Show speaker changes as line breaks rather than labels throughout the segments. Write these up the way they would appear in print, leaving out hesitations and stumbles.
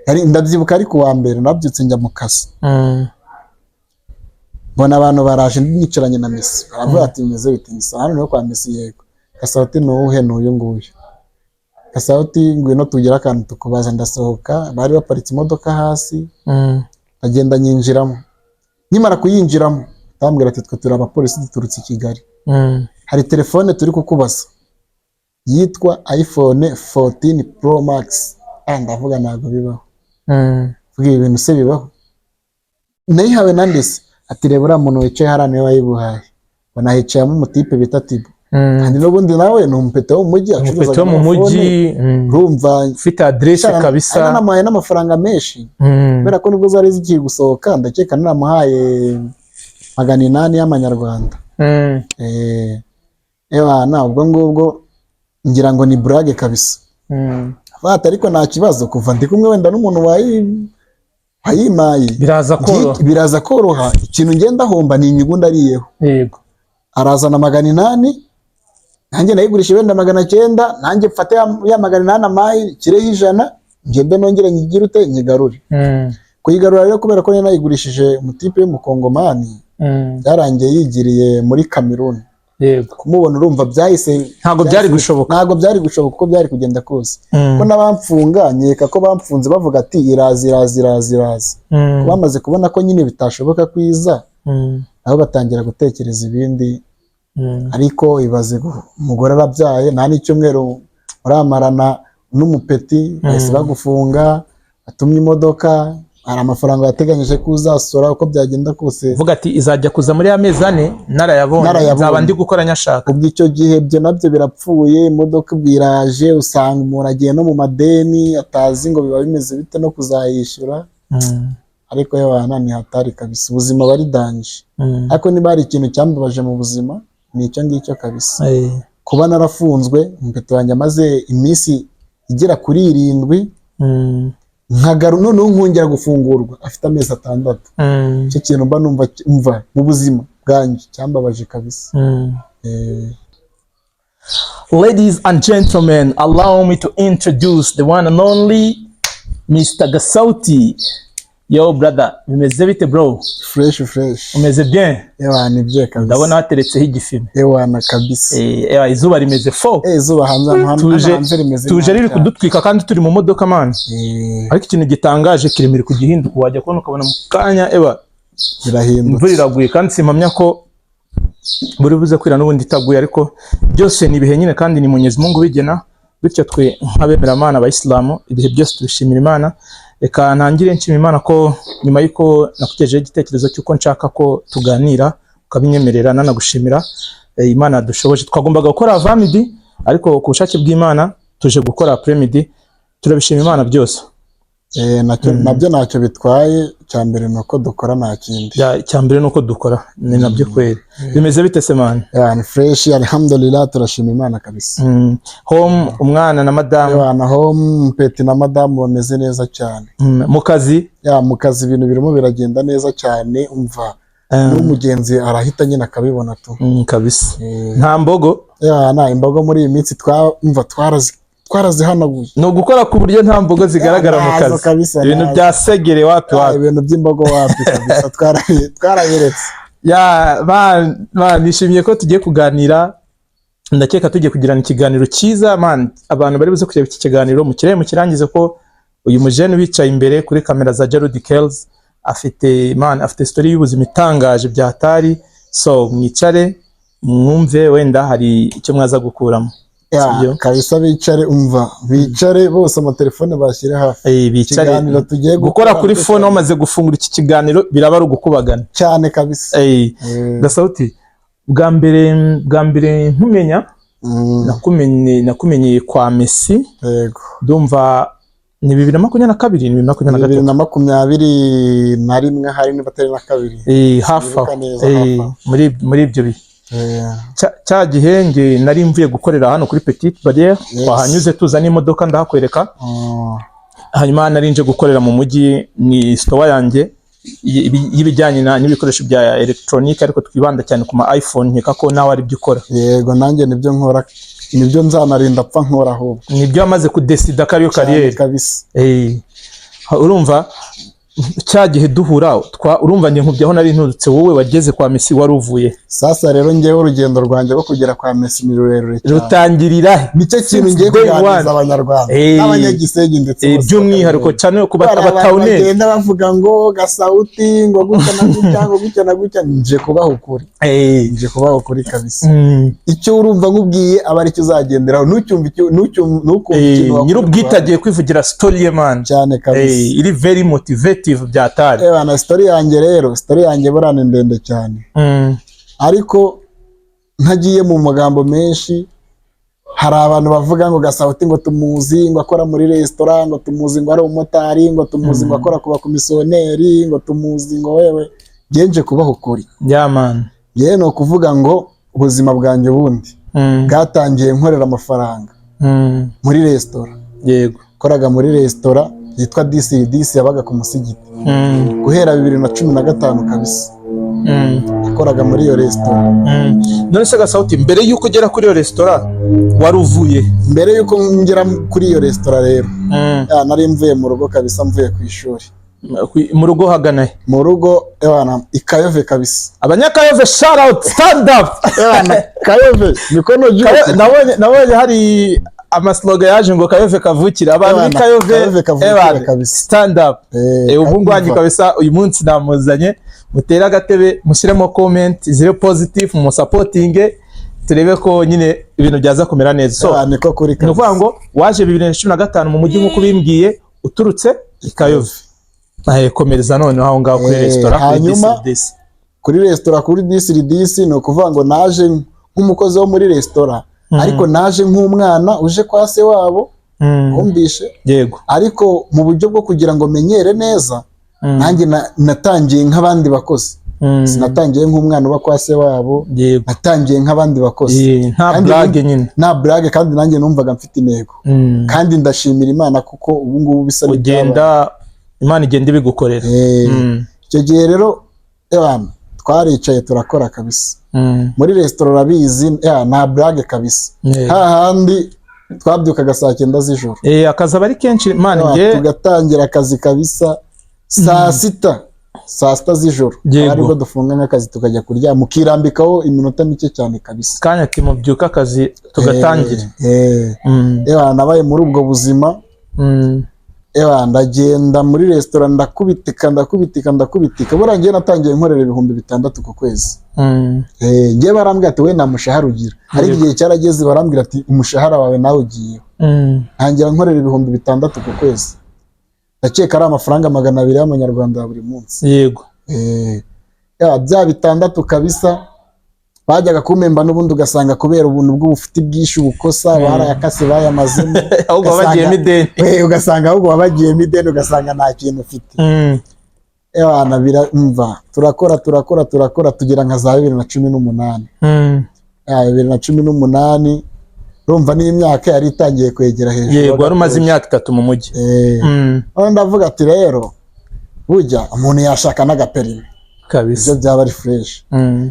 Ndabyibuka, ariko uwa mbere nabyutse njya mu kazi, mbona abantu baraje, nicaranye na Messi, baravuga ati: "Bimeze bite?" Nisa hano niho kwa Messi? "Yego." Gasauti ni uwuhe? "Ni uyu nguyu." Gasauti: "Ngwino tugire akantu tukubaza." Ndasohoka, bari baparitse imodoka hasi, ndagenda nyinjiramo. Nkimara kuyinjiramo, bambwira ati: "Twe turi abapolisi, duturutse i Kigali, hari telefone turi kukubaza yitwa iPhone 14 Pro Max." Ah, ndavuga ntabwo bibaho. Vuga, ibi bintu se bibaho? Nayihawe nande se? Ati: "Reba uriya muntu wicaye hariya, niwe wayiguhaye." Mbona hicayemo umutipe bita Tibo, kandi n'ubundi nawe ni umupete wo mu mujyi.
Umupete wo mu mujyi.
Urumva
ufite aderese kabisa.
Namuhaye n'amafaranga menshi, kubera ko nibwo zari zigiye gusohoka. Ndakeka naramuhaye 800 y'amanyarwanda. Ewana, ubwo ngubwo ngira ngo ni burage kabisa. Fata, ariko nta kibazo, kuva ndi kumwe wenda n'umuntu wayimaye,
biraza koroha.
Biraza koroha. Ikintu ngenda homba ni inyungu ndariyeho. Arazana 800, nanjye nayigurisha wenda 900, nanjye mfate ya 800 amayi kireho 100, ngende nongere nyigire ute, nyigarure. Kuyigarura rero, kubera ko nari nayigurishije umutipe w'umukongomani, byarangiye yigiriye muri Cameroon. Kumubona, urumva byahise
Ntabwo byari gushoboka.
Ntabwo byari gushoboka uko byari kugenda kose, ko n'abamfunga nkeka ko bamfunze bavuga ati: "Iraza, iraza, iraza, iraza." Bamaze kubona ko nyine bitashoboka kwiza, nabo batangira gutekereza ibindi. Ariko ibaze umugore arabyaye, nta n'icyumweru uramarana n'umupeti, bahise bagufunga, batumye imodoka, hari amafaranga yateganyije ko uzasora uko byagenda kose.
Uvuga ati izajya kuza muri ya mezi 4 narayabonye,
Narayabonye.
nzaba ndi gukora nyashaka.
Ubwo icyo gihe ibyo nabyo birapfuye, imodoka ubwo iraje, usanga umuntu agiye no mu madeni atazi ngo biba bimeze bite no kuzayishyura. Ariko yewana, ni hatari kabisa, ubuzima bari danger. Ariko niba hari ikintu cyambabaje mu buzima, ni icyo ngicyo kabisa, kuba narafunzwe, umupeto wanjye amaze iminsi igera kuri 7, nkagaru noneho nkongera gufungurwa afite amezi 6. Icyo kintu mba numva mva mu buzima bwanjye cyambabaje kabisa.
Ladies and gentlemen, allow me to introduce the one and only Mr. Gasauti. Yo brother, bimeze bite bro?
Fresh, fresh.
Umeze bien?
Ewana, ibyo kabisa.
Ndabona hateretseho igifime.
Ewana kabisa.
Izuba rimeze fo.
Izuba hanze hano
Tuje
hanze rimeze
tuje
nabi
riri
cyane.
kudutwika kandi turi mu modoka man. Ariko ikintu gitangaje, kirimo kugihinduka, wajya kubona ukabona mu kanya eba
Birahindutse.
imvura iraguye, kandi simpamya ko buri buze kwira n'ubundi itaguye, ariko byose ni ibihe nyine kandi ni Mwenyezi Mungu ubigena. Bityo twe nk'abemeramana, abayisilamu, ibihe byose tubishimira Imana. Reka ntangire nshima Imana ko nyuma y'uko nakugejejeho igitekerezo cy'uko nshaka ko tuganira ukabinyemerera, nanagushimira. Imana dushoboje. Twagombaga gukora avant-midi, ariko ku bushake bw'Imana tuje gukora après-midi. Turabishima Imana byose.
Nabyo ntacyo bitwaye, icya mbere ni uko dukora, nta kindi.
Icya mbere ni uko dukora, ni nabyo kweri. Bimeze bite se man?
Yeah, ni fresh, alhamdulillah, turashima Imana kabisa.
Home, umwana na madamu?
Ewana, home, peti na madamu bameze neza cyane.
Mu kazi?
Ya, mu kazi ibintu birimo biragenda neza cyane, umva, n'umugenzi arahita nyine akabibona tu.
Kabisa. Nta mbogo?
Ya, nta imbogo muri iyi minsi, twumva twarazihanaguye.
Ni ugukora ku buryo nta mbogo zigaragara mu
Nazo
kazi.
Kabisa,
Ibintu
nazo.
bya segere wapi?
Ya,
Wapi.
ibintu by'imbogo wapi kabisa, twarabiretse.
Ya man, man, nishimiye ko tugiye kuganira. Ndakeka tugiye kugirana ikiganiro cyiza man. Abantu bari buze kureba iki kiganiro mukirebe mukirangize, ko uyu mujene wicaye imbere kuri kamera za Jarudi Kells afite, man, afite story y'ubuzima itangaje bya hatari. So mwicare mwumve, wenda hari icyo mwaza gukuramo.
Ya,
Sibyo?
kabisa, bicare, umva, bicare bose, amatelefone bashyire hafi.
Bicare.
Ikiganiro tugiye
gukora kuri phone wamaze gufungura iki kiganiro biraba ari ugukubagana.
Cyane kabisa.
Gasauti, bwa mbere nkumenya, nakumenyeye kwa Messi.
Yego.
Ndumva ni 2022, ni 2023?
2021 hari, niba atari na kabiri.
Hafi aho.
Sinibuka neza, hafi aho.
Muri ibyo bihe. Cya gihe nge nari mvuye gukorera hano kuri Petite Barrière. Twahanyuze tuza n'imodoka, ndahakwereka. Hanyuma nari nje gukorera mu mujyi, ni store yanjye y'ibijyanye n'ibikoresho bya electronique, ariko twibanda cyane ku ma iPhone. Nkeka ko nawe ari byo ukora.
Yego, nanjye nibyo nkora, nibyo nzanarinda apfa nkora ahubwo.
Nibyo wamaze kudesida ko ariyo
Cyane
carrière?
Kabisa.
Urumva cya gihe duhura urumva njye nkubye aho nari nturutse, wowe wageze kwa Messi wari uvuye?
Sasa rero, ngewe urugendo rwanjye rwo kugera kwa Messi ni rurerure cyane.
Rutangirira he?
Nicyo kintu ngiye
Day
kuganiriza
one.
Abanyarwanda n'Abanyagisenyi ndetse bose
By'umwihariko
bakabimenya.
cyane ku
Hari abantu
abatawuneri.
bagenda bavuga ngo Gasawuti ngo gutya na gutya, ngo gutya na gutya. Nje kubaha ukuri, nje kubaha ukuri kabisa. Icyo urumva nkubwiye aba aricyo uzagenderaho, ntucyumve icyo ntukumve ikintu wakuye.
Nyir'ubwite agiye kwivugira story ye, man.
Cyane kabisa.
Iri very motivative byatari.
Eba na story yanjye rero, story yanjye buriya ni ndende cyane, ariko ntagiye mu magambo menshi. Hari abantu bavuga ngo Gasawuti ngo tumuzi ngo akora muri resitora, ngo tumuzi ngo ari umumotari, ngo tumuzi ngo akora ku bakomisiyoneri, ngo tumuzi ngo wewe. Ngenje kubaha ukuri.
Yeah, man.
Yewe, ni ukuvuga ngo ubuzima bwanjye ubundi bwatangiye nkorera amafaranga muri resitora. Koraga muri resitora yitwa Disi Disi, yabaga ku musigiti, guhera 2015 kabisa. Nakoraga muri iyo resitora.
None se Gasawuti, mbere y'uko ugera kuri iyo resitora wari uvuye?
Mbere y'uko ngera kuri iyo resitora rero, ya, nari mvuye mu rugo kabisa, mvuye ku ishuri.
Mu rugo hagana he?
Mu rugo, ewana, i Kayove kabisa.
Abanyakayove, shout out, stand up.
Ewana, Kayove, mikono juu.
Nabonye hari amaslogan yaje ngo "Kayove kavukire", abantu
Ewana,
b'i Kayove.
Kayove kavukire
Ewana,
kabisa.
Stand up. Ubu ngwanyu kabisa uyu munsi namuzanye, mutere agatebe, mushyiremo comment ziri positive, musupportinge, turebe ko nyine ibintu byaza kumera neza. So
Ewana, niko kuri
ni
kabisa.
ukuvuga ngo waje 2015 mu mujyi nk'uko ubimbwiye, uturutse i Kayove. Komereza noneho aho ngaho kuri resitora, kuri Disi Disi.
Kuri resitora, kuri Disi Disi, ni ukuvuga ngo naje nk'umukozi wo muri resitora, ariko naje nk'umwana uje kwa se wabo. Wumvishe?
Yego.
Ariko mu buryo bwo kugira ngo menyere neza, nanjye natangiye nk'abandi bakozi. Sinatangiye nk'umwana uba kwa se wabo. Natangiye nk'abandi bakozi.
Nta
Kandi
blague nyine.
Nta blague, kandi nanjye numvaga mfite intego. Kandi ndashimira Imana kuko ubu ngubu bisa n'ibyabaye.
Ugenda, Imana igenda ibigukorera.
Icyo gihe rero, ewana, twaricaye turakora kabisa. Muri resitora urabizi, ya, nta blague kabisa. Hahandi twabyukaga saa 9 z'ijoro.
Akazi aba ari kenshi, man.
Ewa,
Nge
tugatangira akazi kabisa saa sita, saa sita z'ijoro. Aribwo dufunga nk'akazi tukajya kuryama, ukirambikaho iminota mike cyane kabisa.
Kanya ati mubyuka akazi tugatangira.
Ewa, nabaye muri ubwo buzima. Ewa, ndagenda muri resitora, ndakubitika, ndakubitika, ndakubitika. Buriya njyewe natangiye nkorera 6000 ku kwezi. Njyewe barambwira ati: "We nta mushahara ugira." Ariko igihe cyarageze barambwira ati: "Umushahara wawe nawe ugiyeho." Ntangira nkorera 6000 ku kwezi, ndakeka ari amafaranga 200 y'amanyarwanda ya buri munsi. Ya, bya bitandatu kabisa bajyaga kumpemba, n'ubundi ugasanga kubera ubuntu bw'ubufuti bwinshi, ubukosa, barayakase, bayamazemo.
Ahubwo wabagiyemo ideni.
Ugasanga ahubwo wabagiyemo ideni, ugasanga nta kintu ufite. Ewana, biramva, turakora, turakora, turakora, tugera nka za 2018. Ya, 2018, urumva n'imyaka yari itangiye kwegera hejuru.
Yego, wari umaze imyaka 3 mu mujyi.
None ndavuga ati: "Rero burya umuntu yashaka n'agaperime." Ibyo byaba ari fresh.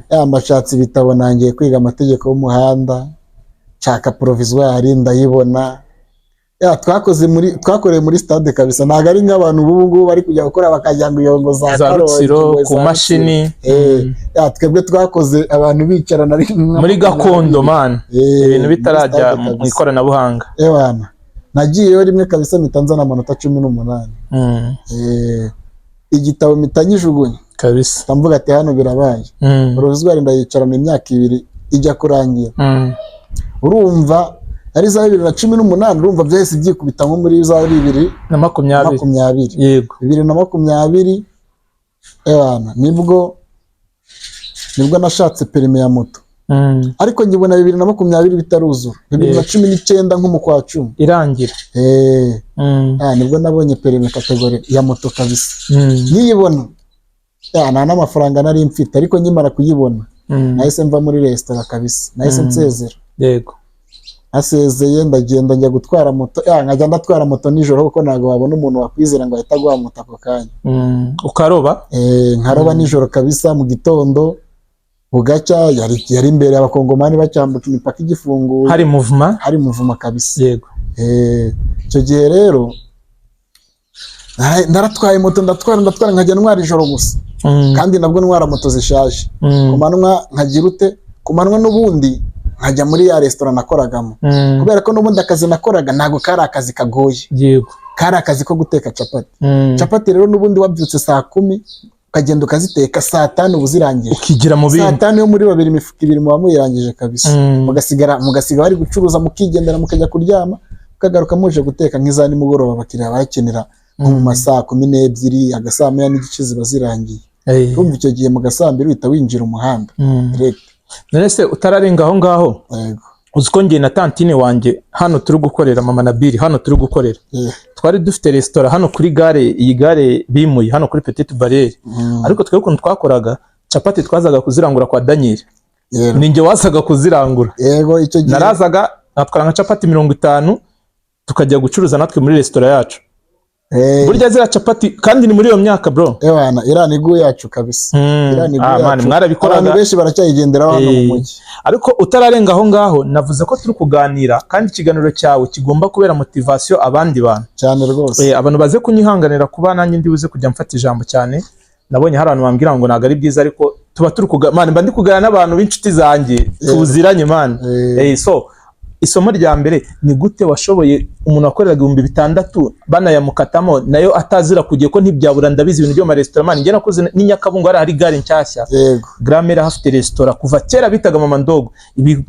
Ya, mbashatse ibitabo, nangiye kwiga amategeko y'umuhanda, nshaka provisoire ndayibona. Ya, twakoreye muri stade kabisa, ntabwo ari nk'abantu b'ubu ngubu bari kujya gukora bakajya ngo iyo ngo za
Za
Karongi,
Rutsiro,
ngo
ku
za
mashini.
Rutsiro. Ya, twebwe twakoze abantu bicarana ari nka
Muri gakondo, man. Ibintu
muri
bitarajya
stade
mu
kabisa.
ikoranabuhanga.
Ewana, nagiyeyo rimwe kabisa, mpita nzana amanota 18. Igitabo mpita nyijugunya. Ndavuga ati: "Hano birabaye." Provisoire ndayicarana imyaka 2 ijya kurangira. Urumva ari za 2018, urumva byahise byikubita nko muri za bibiri
na makumyabiri.
Makumyabiri. 2020, ewana, nibwo nashatse permis ya moto. Ariko ngibona 2020 bitaruzura, 2019 nko mu kwa 10.
Irangira.
Nibwo nabonye permis catégorie ya moto kabisa. Nkiyibona, ya, nta n'amafaranga nari mfite, ariko nkimara kuyibona nahise mva muri resitora kabisa, nahise nsezera. Nasezeye, ndagenda njya gutwara moto. Ya, nkajya ndatwara moto nijoro kuko ntabwo wabona umuntu wakwizera ngo ahite aguha moto ako kanya.
Ukaroba.
Nkaroba nijoro kabisa, mu gitondo bugacya yari imbere Abakongomani bacyambuka imipaka igifunguye.
Hari movement.
Hari muvuma kabisa. Icyo gihe rero Naratwaye moto, ndatwara, ndatwara, nkajya ntwara ijoro gusa, kandi nabwo ntwara moto zishaje. Ku manywa nkagira ute? Ku manywa n'ubundi nkajya muri ya resitora nakoragamo, kubera ko n'ubundi akazi nakoraga ntabwo kari akazi kagoye. Kari akazi ko guteka capati. Capati rero n'ubundi wabyutse saa 10 ukagenda ukaziteka, saa 5 uba uzirangije.
Ukigira mu
Saa
bindi.
5 yo muri babiri, imifuka ibiri muba muyirangije kabisa. Mugasiga bari gucuruza, mukigendera, mukajya kuryama, mukagaruka muje guteka nk'iza nimugoroba abakiriya bakenera nko mu ma saa 12, agasaa moya n'igice ziba zirangiye. Urumva icyo gihe mu gasaa mbiri uhita winjira umuhanda direct.
None se utararenga aho ngaho,
Yego.
uzi ko njye na tantine wanjye hano turi gukorera, mama Nabili, hano turi gukorera, twari dufite resitora hano kuri gare, iyi gare bimuye hano kuri Petite Barriere. Ariko twebwe ukuntu twakoraga capati, twazaga kuzirangura kwa Daniel. Ni njye wazaga kuzirangura.
Yego, icyo gihe.
Narazaga nkatwara nka capati 50, tukajya gucuruza natwe muri resitora yacu. Burya ziriya capati, kandi ni muri iyo myaka, bro.
Ewana, iriya ni gu yacu kabisa. Iriya ni gu
Ah, man,
yacu.
mwarabikoraga.
Abantu benshi baracyayigenderaho hano mu mujyi.
Ariko utararenga aho ngaho, navuze ko turi kuganira kandi ikiganiro cyawe kigomba kubera motivation abandi bantu.
Cyane rwose.
Abantu baze kunyihanganira kuba nanjye ndi buze kujya mfata ijambo cyane. Nabonye hari abantu bambwira ngo ntabwo ari byiza, ariko tuba turi kuga man, mba ndi kuganira n'abantu b'inshuti zanjye, tuziranye, man. So isomo rya mbere ni gute washoboye, umuntu wakoreraga 6000 banayamukatamo nayo atazira kugiye ko ntibyabura, ndabizi ibintu byo mu maresitora, man. Njye nakoze n'i Nyakabungo, hari gare nshyashya, grand-mère hafite resitora kuva kera bitaga Mama Ndogo.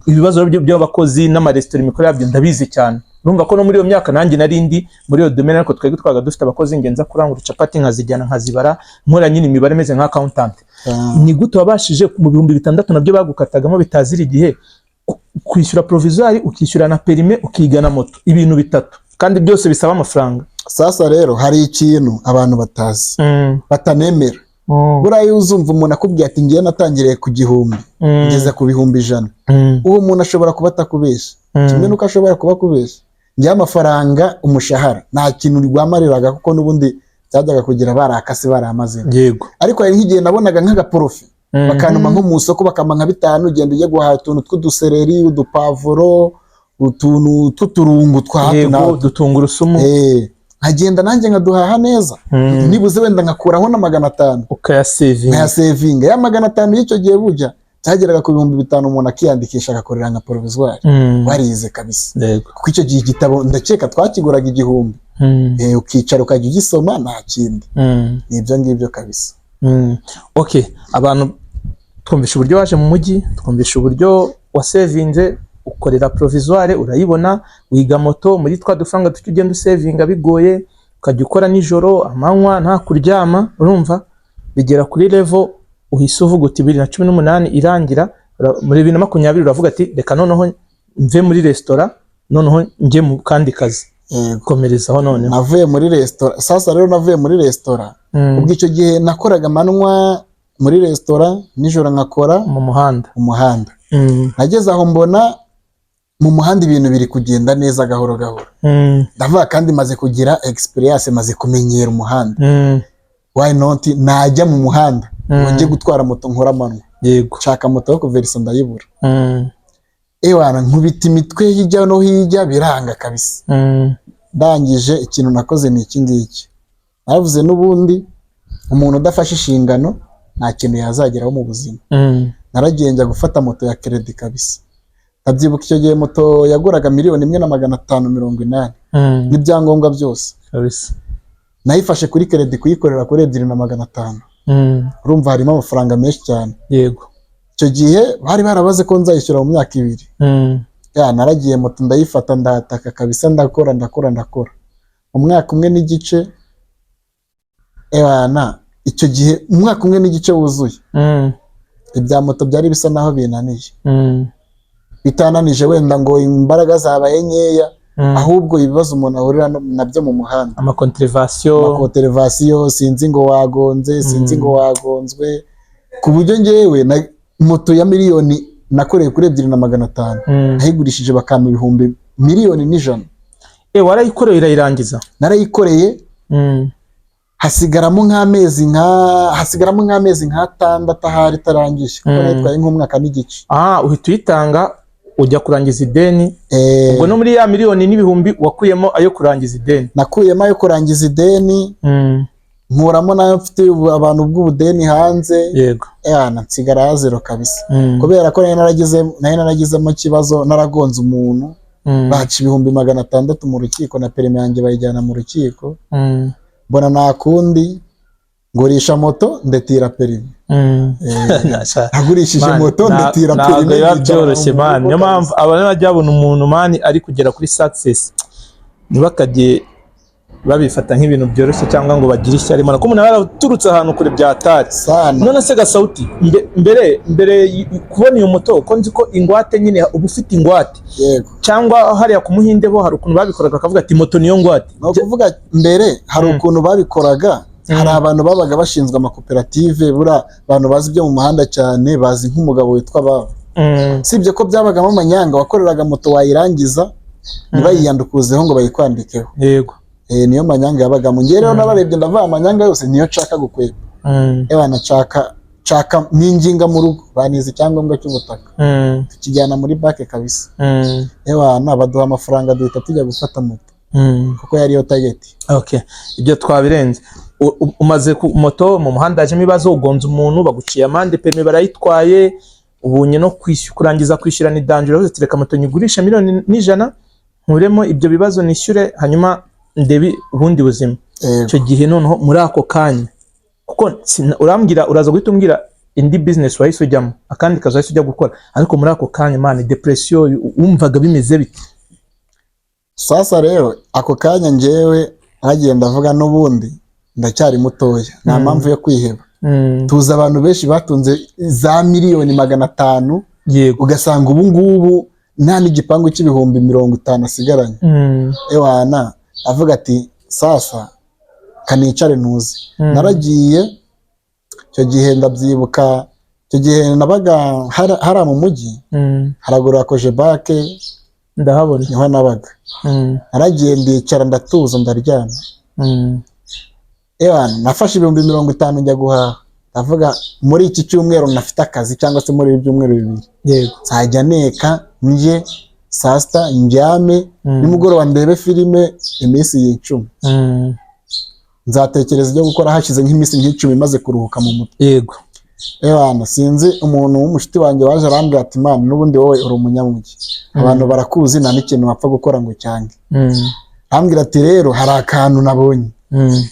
Ibibazo by'abakozi n'amaresitora, imikorere yabyo ndabizi cyane. Urumva ko no muri iyo myaka nanjye nari ndi muri iyo domaine, ariko twebwe twabaga dufite abakozi, ngenza kurangura capati nkazijyana, nkazibara, nkora nyine imibare imeze nka accountant. Ni gute wabashije mu 6000 nabyo bagukatagamo bitazira igihe, kwishyura provisoire, ukishyura na permis, ukiga na moto, ibintu bitatu kandi byose bisaba amafaranga?
Sasa rero hari ikintu abantu batazi, batanemera. Buriya iyo uzumva umuntu akubwiye ati: "Ngiye natangiriye ku 1000, ngeze ku 100,000," uwo muntu ashobora kuba atakubeshya, kimwe n'uko ashobora kuba akubeshya. Ngewe amafaranga, umushahara nta kintu rwamariraga, kuko n'ubundi byajyaga kugira barakase baramazemo. Ariko hari nk'igihe nabonaga nk'agaprofit, bakantuma nko mu isoko, bakampa nka bitanu: "Ugenda ujye guhaha utuntu tw'udusereri, udupavuro, utuntu tw'uturungu twa hato na hato."
Udutungurusumu.
Nkagenda nanjye nkaduhaha neza, nibuze wenda nkakuraho na 500.
Ukayasevinga.
Nkayasevinga. Ya 500 y'icyo gihe burya byageraga ku 5000, umuntu akiyandikisha agakorera nka provisoire, warize kabisa. Kuko icyo gihe igitabo ndakeka twakiguraga 1000. Ukicara ukajya ugisoma, nta kindi. Ni ibyo ngibyo kabisa.
Okay, abantu twumvisha uburyo waje mu mujyi, twumvisha uburyo wasevinze, ukorera provisoire urayibona, wiga moto muri twa dufaranga duke ugenda usevinga bigoye, ukajya ukora nijoro, amanywa, nta kuryama. Urumva bigera kuri level uhise uvuga uti 2018 irangira, muri 2020 uravuga ati: "Reka noneho mve muri resitora, noneho njye mu kandi kazi."
Yego.
Komerezaho noneho.
Navuye muri resitora. Sasa rero navuye muri resitora, ubwo icyo gihe nakoraga amanywa muri resitora, nijoro nkakora
mu muhanda.
Mu muhanda. Nageze aho mbona mu muhanda ibintu biri kugenda neza gahoro gahoro. Ndavuga kandi maze kugira experience, maze kumenyera umuhanda, why not najya mu muhanda ngo njye gutwara moto nkora amanywa? Nshaka moto yo kuverisa ndayibura. Ewana, nkubita imitwe hirya no hirya, biranga kabisa. Ndangije ikintu nakoze ni iki ngiki navuze: n'ubundi umuntu udafashe inshingano nta kintu yazageraho mu buzima. Naragiye njya gufata moto ya crédit kabisa. Ndabyibuka icyo gihe moto yaguraga 1,580,000 n'ibyangombwa byose. Nayifashe kuri crédit kuyikorera kuri 2,500. Urumva harimo amafaranga menshi cyane. Icyo gihe bari barabaze ko nzayishyura mu myaka 2. Ya, naragiye moto ndayifata, ndataka kabisa, ndakora, ndakora, ndakora mu mwaka umwe n'igice. Ewana, icyo gihe umwaka umwe n'igice wuzuye, ibya moto byari bisa naho binaniye. Bitananije wenda ngo imbaraga zabaye nkeya, ahubwo ibibazo umuntu ahurira nabyo mu muhanda,
amacontravention,
amacontravention, sinzi ngo wagonze, sinzi ngo wagonzwe, ku buryo ngewe na moto ya miliyoni nakoreye kuri 2,500, nayigurishije bakampa 1,100,000.
Warayikoreye urayirangiza?
Narayikoreye, hasigaramo nk'amezi nk'atandatu ahari itarangije, kuko nayitwaye nk'umwaka n'igice.
Ah, uhita uyitanga. Ujya kurangiza ideni?
Eh,
Ubwo no muri ya miliyoni n'ibihumbi wakuyemo ayo kurangiza ideni?
Nakuyemo ayo kurangiza ideni, nkuramo n'ayo mfite abantu bw'ubudeni hanze. Yana nsigara ya zero kabisa, kubera ko nari naragizemo ikibazo, naragonze umuntu, baca 600,000 mu rukiko, na perimi yanjye bayijyana mu rukiko. Mbona nta kundi, ngurisha moto, ndetira perimi. Nagurishije
Man,
moto, ndetira
ntabwo
perimi,
biba
ndicara
byoroshye
mu
man.
rugo
Niyo mpamvu
kabisa.
abantu bajya babona umuntu, man, ari kugera kuri success, ntibakajye babifata nk'ibintu byoroshye cyangwa ngo bagire ishyari, man, kuko umuntu aba yaraturutse ahantu kure byatari.
Sana.
None se Gasauti, mbere kubona iyo moto, ko nzi ko ingwate nyine uba ufite ingwate,
Yego.
cyangwa hariya ku Muhinde bo hari ukuntu babikoraga bakavuga ati moto niyo ngwate?
Ni ukuvuga mbere hari ukuntu babikoraga. Hari abantu babaga bashinzwe amakoperative, buriya abantu bazi ibyo mu muhanda cyane bazi nk'umugabo witwa Babo. Usibye ko byabagamo amanyanga, wakoreraga moto wayirangiza ntibayiyandukuzeho ngo bayikwandikeho. Niyo manyanga yabagamo. Ngewe rero nararebye, ndavuga amanyanga yose niyo nshaka gukwepa. Ewana, nshaka n'inginga mu rugo, banize icyangombwa cy'ubutaka, tukijyana muri banki kabisa. Ewana, baduha amafaranga, duhita tujya gufata moto, kuko yariyo target.
Okay, ibyo twabirenze. Umaze ku moto, mu muhanda hajemo ibibazo, ugonze umuntu, baguciye amande, perimi barayitwaye, ubunye no kurangiza kwishyura ni danger. Uravuze ati reka moto nyigurishe 1,100,000, nkuremo ibyo bibazo, nishyure, hanyuma ndebe ubundi buzima.
Yego.
Icyo gihe noneho muri ako kanya, kuko urambwira, uraza guhita umbwira indi business wahise ujyamo, akandi kazi wahise ujya gukora, ariko muri ako kanya, man, depression wumvaga bimeze bite?
Sasa rero ako kanya njyewe naragiye, ndavuga n'ubundi ndacyari mutoya, nta mpamvu yo kwiheba. Tuzi abantu benshi batunze za 500,000,000, ugasanga ubu ngubu nta n'igipangu cy'ibihumbi 50 asigaranye. Ewana, avuga ati sasa kanicare ntuze. Naragiye icyo gihe, ndabyibuka, icyo gihe nabaga hariya mu mujyi, haraguru ya Cogebanque.
Ndahabona.
Niho nabaga. Naragiye, ndicara, ndatuza, ndaryama. Ewana, nafashe 50,000 njya guhaha, ndavuga muri iki cyumweru nafite akazi, cyangwa se muri ibi byumweru 2, nzajya neka ndye saa sita, ndyame, nimugoroba ndebe filime, iminsi yicumi. Nzatekereza ibyo gukora hashize nk'iminsi nk'icumi maze kuruhuka mu mutwe. Ewana, sinzi umuntu w'umushuti wanjye waje arambwira ati man, n'ubundi wowe uri umunyamujyi, abantu barakuzi, nta n'ikintu wapfa gukora ngo cyange. Arambwira ati rero hari akantu nabonye,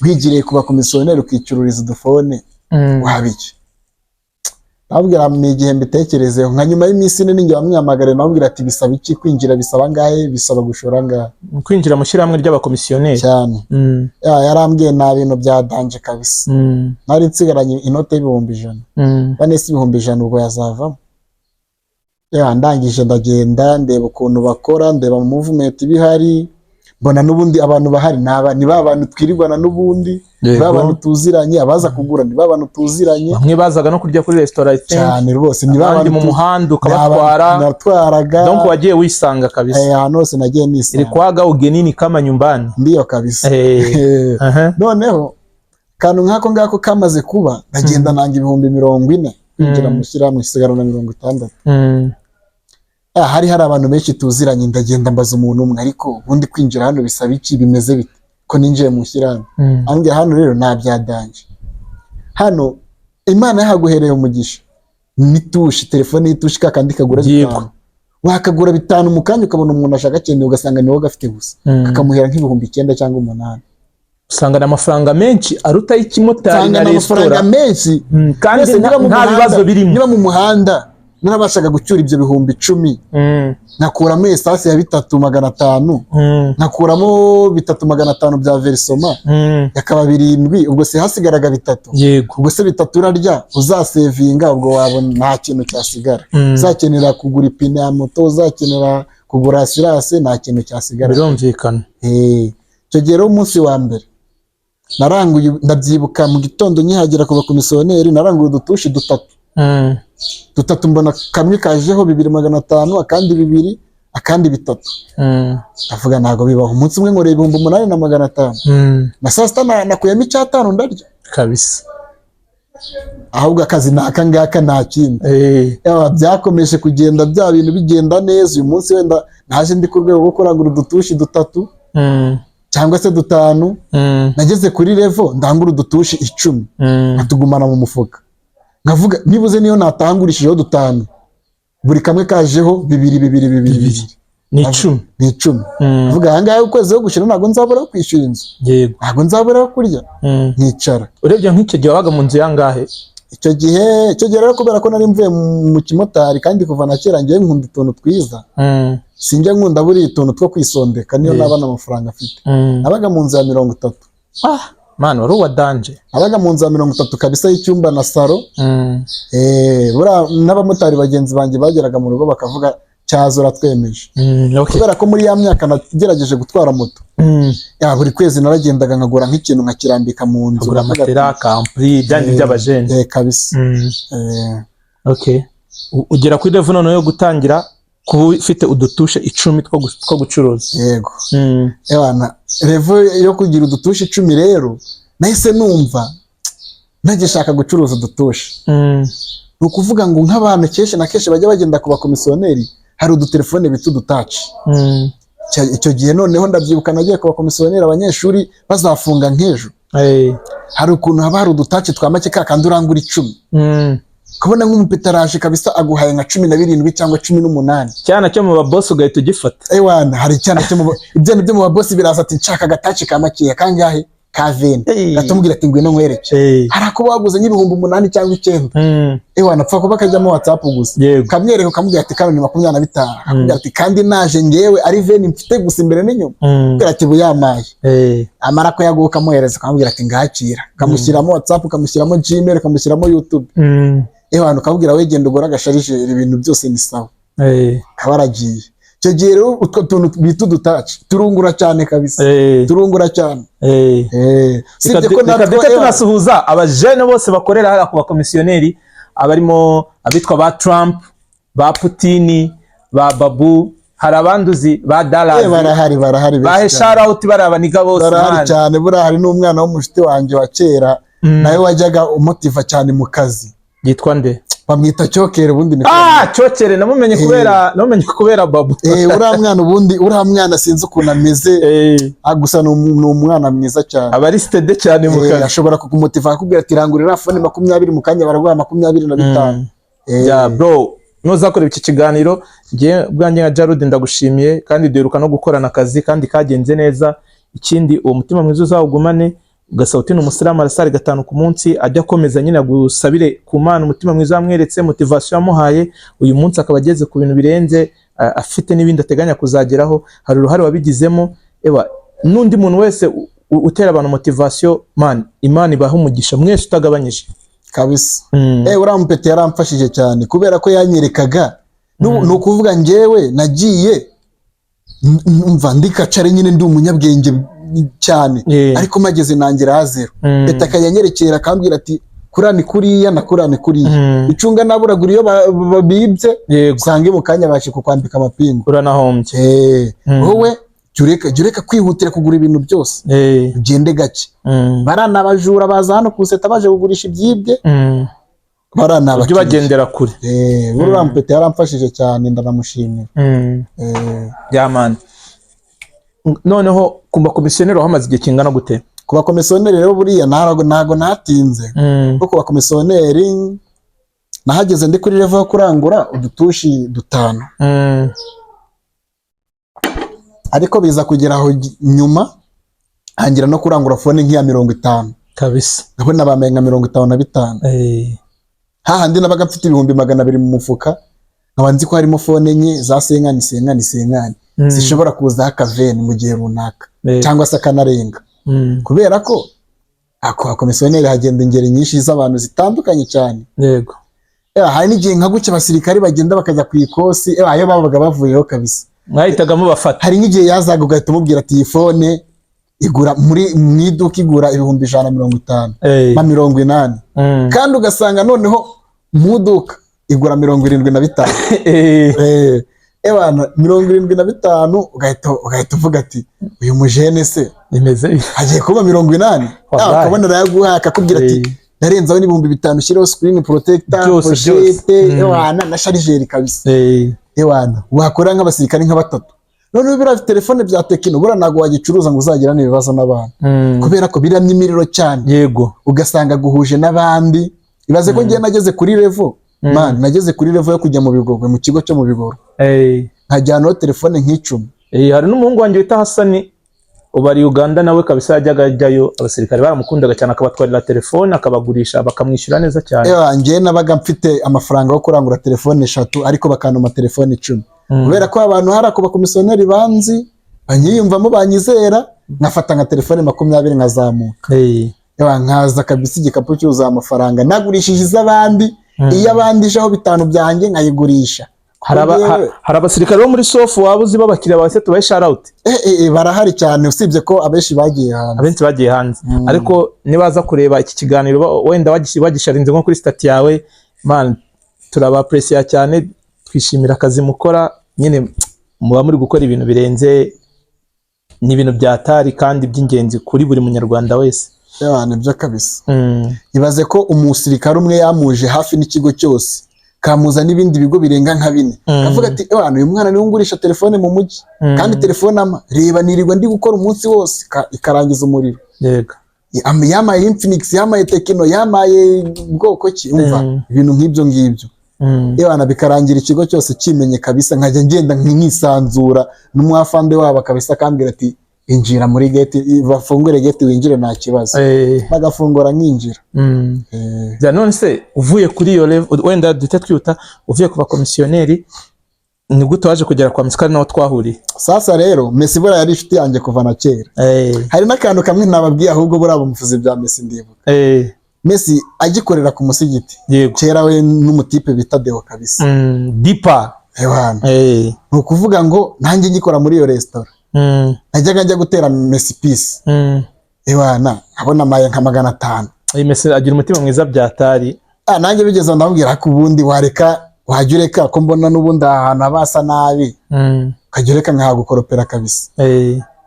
wigiriye ku bakomisiyoneri ukicururiza udufone, waba iki? Ndababwira ni igihe mbitekerezeho. Nka nyuma y'iminsi 4 ninjye wamwihamagariye, namubwira ati bisaba iki kwinjira, bisaba angahe, bisaba gushora angahe?
Kwinjira mu shyirahamwe ry'abakomisiyoneri?
Cyane. Ya, yarambwiye nta bintu bya danger kabisa. Nari nsigaranye inote y'100,000. Bane si 100,000 ubwo yazavamo? Ya, ndangije ndagenda, ndeba ukuntu bakora, ndeba mu movement ibihari, mbona n'ubundi abantu bahari ni ba bantu twirirwana n'ubundi, ni ba bantu tuziranye, abaza kugura ni ba bantu tuziranye.
Bamwe bazaga no kurya kuri resitora, I think.
Cyane rwose, ni ba
Abandi
bantu
mu muhanda ukabatwara.
Natwaraga.
Donc wagiye wisanga kabisa.
Ahantu hose nagiye nisanga.
Ilikuwaga ugenini kama nyumbani.
Ndiyo kabisa. Noneho akantu nk'ako ngako kamaze kuba, ndagenda nanga 40,000 kwinjira mu shyirahamwe, nsigara na 60. Hari abantu benshi tuziranye, ndagenda mbaza umuntu umwe, ariko ubundi kwinjira hano bisaba iki, bimeze bite ko ninjiye mu shyirahamwe? Ambwira hano rero nta bya danger, hano Imana yahaguhereye umugisha n'itushi, telefone y'itushi kakandi kagura 5, wakagura 5 mu kanya, ukabona umuntu ashaka akeneye, ugasanga ni wowe gafite gusa, kakamuhera nk'ibihumbi 9 cyangwa 8.
Usanga ni amafaranga menshi aruta y'ikimotari
Usanga
na
ni amafaranga
resitora.
menshi.
Kandi
Mbese niba mu
nta
muhanda-
bibazo birimo.
Niba mu muhanda narabashaga gucyura ibyo 10,000, nkakuramo esasi ya 3,500, nkakuramo 3,500 bya verisoma, yakaba 7, ubwo se hasigaraga 3? Ubwo se 3 urarya, uzasevinga, ubwo wabona nta kintu cyasigara. Uzakenera kugura ipine ya moto, uzakenera kugura assurance, nta kintu cyasigara.
Birumvikana.
Icyo gihe rero umunsi wa mbere naranguye, ndabyibuka, mu gitondo nkihagera ku bakomisiyoneri, naranguye udutushi dutatu. Dutatu, mbona kamwe kajeho 2,500, akandi 2, akandi 3. Ndavuga ntabwo bibaho, umunsi umwe nkoreye 8,500. Na saa sita nakuyemo icyatanu ndarya.
Kabisa.
Ahubwo akazi ni aka ngaka, nta kindi. Yaba byakomeje kugenda, bya bintu bigenda neza. Uyu munsi wenda naje ndi ku rwego rwo kurangura udutushi dutatu cyangwa se dutanu. Nageze kuri level ndangura udutushi 10, nkatugumana mu mufuka, nkavuga nibuze niyo natangurishijeho dutanu, buri kamwe kajeho bibiri, bibiri, bibiri, bibiri.
Ni 10.
Ni 10. Mvuga ahangaha ukwezi ko gushyira ntabwo nzabura kwishyura inzu, ntabwo nzabura kurya, nkicara.
Urebye nk'icyo gihe wabaga mu nzu yangahe?
Icyo gihe rero, kubera ko nari mvuye mu kimotari, kandi kuva na kera ngiye nkunda utuntu twiza, sinjya nkunda buriya utuntu two kwisondeka niyo naba amafaranga afite. Nabaga mu nzu ya 30.
Ah man, wari uwa danger.
Nabaga mu nzu ya 30 kabisa, y'icyumba na salo. Buriya n'abamotari bagenzi banjye bageraga mu rugo bakavuga cyaza uratwemeje, kubera ko muri ya myaka nagerageje gutwara moto, ya buri kwezi naragendaga nkagura nk'ikintu nkakirambika mu nzu.
Kugura
Nkavuga ati,
matera, kampuri, byandi by'abajene.
Kabisa.
Okay. Ugera kuri level noneho yo gutangira kuba ufite udutushe 10 two gucuruza.
Yego. Ewana, level yo kugira udutushe 10 rero, nahise numva ntagishaka gucuruza udutushe. Ni ukuvuga ngo nk'abantu kenshi na kenshi bajya bagenda ku bakomisiyoneri, hari udutelefone bita udutaci. Icyo gihe noneho ndabyibuka nagiye ku bakomisiyoneri abanyeshuri bazafunga nk'ejo. Hari ukuntu haba hari udutaci twa make, ka kandi urangura 10, kubona nk'umupetaraje kabisa aguhaye nka 17 cyangwa 18.
Cyana cyo mu babosi ugahita ugifata.
Ewana, hari icyana cyo mu ibyana byo mu babosi biraza ati: "Nshaka agataci ka makeya." Kangahe? Ka 20. Gatumubwira ati: "Ngwino nkwereke." Hari ako baguze nk'ibihumbi 8 cyangwa 9. Ewana, apfa kuba kajyamo WhatsApp gusa. Kamwereka, ukamubwira ati: "Kano ni 25." Akakubwira ati: "Kandi naje ngewe ari 20 mfite gusa imbere n'inyuma." Akubwira ati: "Buyamaye." Amara kuyaguha, ukamuhereza, ukamubwira ati: "Ngakira." Ukamushyiramo WhatsApp, ukamushyiramo Gmail, ukamushyiramo YouTube. Ewana, ukamubwira: "We genda ugure agasharijeri, ibintu byose ni sawa." Kaba aragiye. Icyo gihe rero utwo tuntu bita udutaci turungura cyane kabisa. Turungura cyane. Usibye ko
Reka
natwo
duhite
ewana,
tunasuhuza abajene bose bakorera hariya ku bakomisiyoneri, abarimo abitwa ba Trump, ba Putini, ba Babu, hari abanduzi ba Dallas.
Barahari, barahari benshi
Bahe
cyane.
shout bari abaniga bose.
Barahari
Man.
cyane. Buriya hari n'umwana w'umushuti wanjye wa kera, nawe wajyaga umutiva cyane mu kazi.
Yitwa nde?
Bamwita Cyokere ubundi ni.
Ah, Cyokere, namumenye kubera Babu.
Uriya mwana ubundi, uriya mwana sinzi ukuntu ameze. Ah, gusa ni umwana mwiza cyane.
Aba ari steady cyane mu kazi.
Ashobora kukumutiva akakubwira ati: "Rangurira phone 20," mu kanya baraguha 25.
Ya bro, nuzakora iki kiganiro, njye ubwanjye nka Jarud ndagushimiye, kandi duheruka no gukorana akazi kandi kagenze neza. Ikindi, uwo mutima mwiza uzawugumane. Ugasaba uti ni umusilamu, arasari gatanu ku munsi, ajya akomeza nyine agusabire ku Mana. Umutima mwiza wamweretse, motivation yamuhaye, uyu munsi akaba ageze ku bintu birenze, afite n'ibindi ateganya kuzageraho, hari uruhare wabigizemo. Ewa, n'undi muntu wese utera abantu motivation, man, Imana ibaha umugisha mwese utagabanyije.
Kabisa. Uriya mupeti yaramfashije cyane kubera ko yanyerekaga. Ni ukuvuga njyewe nagiye mva ndi kacare nyine, ndi umunyabwenge cyane, ariko mageze nangira ha zero. Peta akanyanyerekera, akambwira ati: "Kuriya ni kuriya na kuriya ni kuriya." Icunga naburagura iyo bibye, usange mu kanya baje kukwambika amapingu.
Uranahombye.
Wowe jya ureka kwihutira kugura ibintu byose, ugende gake. Barana abajura baza hano ku seta baje kugurisha ibyibwe. Barana
Ujye
abakiriya.
ubagendera kure.
Uriya mupeti yaramfashije cyane, ndanamushimira.
Ya man, noneho ku bakomisiyoneri wahamaze igihe kingana gute?
Ku bakomisiyoneri rero, buriya ntago natinze, kuko ku bakomisiyoneri nahageze ndi kuri level yo kurangura udutushi dutanu, ariko biza kugera aho nyuma hangira no kurangura phone nk'iya 50. Ndabona bambaye nka 55. Hahandi nabaga mfite 200,000 mu mufuka, nkaba nzi ko harimo phone enye za cinquante, cinquante, cinquante, zishobora kuzaho akaveni mu gihe runaka cyangwa se akanarenga, kubera ko ako bakomisiyoneri hagenda ingeri nyinshi z'abantu zitandukanye cyane. Hari n'igihe nka gutya abasirikari bagenda bakajya ku ikosi, ayo babaga bavuyeho kabisa.
Mwahitaga mubafata.
Hari nk'igihe yazaga ugahita umubwira ati: "Iyi phone igura muri mu iduka igura 150,000 na 80," kandi ugasanga noneho mu iduka igura 75. Ebana, 75, ugahita uvuga ati: "Uyu mujene se
Imeze
agiye kuba 80?"
Wallahi.
Ukabona arayaguha, akakubwira ati: Ndarenzaho n'5,000 ushyireho screen protector,
Byose,
pochette,
byose.
Ewana, na chargeur kabisa. Ewana, wakora nk'abasirikare nka batatu. Noneho biriya telefone bya Tecno, buriya ntabwo wagicuruza ngo uzagirane ibibazo n'abantu, kubera ko biramya imiriro cyane. Ugasanga guhuje n'abandi. Ibaze ko ngiye nageze kuri level, man, nageze kuri level yo kujya mu Bigogwe, mu kigo cyo mu Bigogwe, nkajyanaho telefone nk'icumi.
Hari n'umuhungu wanjye wita Hasani ubu ari Uganda, nawe kabisa yajyaga ajyayo, abasirikare baramukundaga cyane, akabatwarira telefone akabagurisha bakamwishyura neza cyane.
Ewa, njyewe nabaga mfite amafaranga yo kurangura telefone eshatu, ariko bakantuma telefone 10, kubera ko abantu hari ako bakomisiyoneri banzi, banyiyumvamo, banyizera, nkafata nka telefone 20 nkazamuka. Ewa, nkaza kabisa igikapu cyuzuye amafaranga, nagurishije iz'abandi, iyo abandi ijeho 5 byanjye nkayigurisha.
Hari abasirikare bo muri sofu waba uzi b'abakiriya bawe se tubahe shout out?
Barahari cyane, usibye ko abenshi bagiye hanze.
Abenshi bagiye hanze, ariko nibaza kureba iki kiganiro wenda wagisharinze nko kuri status yawe, man, turabapresiya cyane, twishimira akazi mukora nyine, muba muri gukora ibintu birenze, ni ibintu byatari kandi by'ingenzi kuri buri munyarwanda wese.
Ewa, nibyo kabisa. Ibaze ko umusirikare umwe yamuje hafi n'ikigo cyose, kamuza n'ibindi bigo birenga nka bine, kavuga ati: "Ewana, uyu mwana niwe ungurisha telefone mu mujyi, kandi telefone ama reba nirirwa ndi gukora umunsi wose ikarangiza umuriro." Yamaye Infinix, yamaye Tecno, yamaye bwoko ki, umva, ibintu nk'ibyo ngibyo. Ewana, bikarangira ikigo cyose kimenye kabisa, nkajya ngenda nkisanzura n'umwafande wabo kabisa, akambwira ati: "Injira muri gate, bafungure gate winjire, nta kibazo." Bagafungura nkinjira.
Bya none se uvuye kuri iyo level, wenda duhite twihuta, uvuye ku bakomisiyoneri ni gute waje kugera kwa Messi, kandi naho twahuriye?
Sasa rero Messi buriya yari inshuti yanjye kuva na kera. Hari n'akantu kamwe nababwiye, ahubwo buriya bumuvuze bya Messi ndibuka. Messi agikorera ku musigiti kera, we n'umutipe bita Deo kabisa.
Dipa.
Ewana, ni ukuvuga ngo nanjye ngikora muri iyo resitora, najyaga njya gutera Messi pisi. Ewana, nkabona amaye nka 500.
Iyi Messi agira umutima mwiza byatari.
Ah, nanjye bigeze ndamubwira ko ubundi wareka, wajya ureka ko mbona n'ubundi aha hantu haba hasa nabi, ukajya ureka nkahagukoropera kabisa.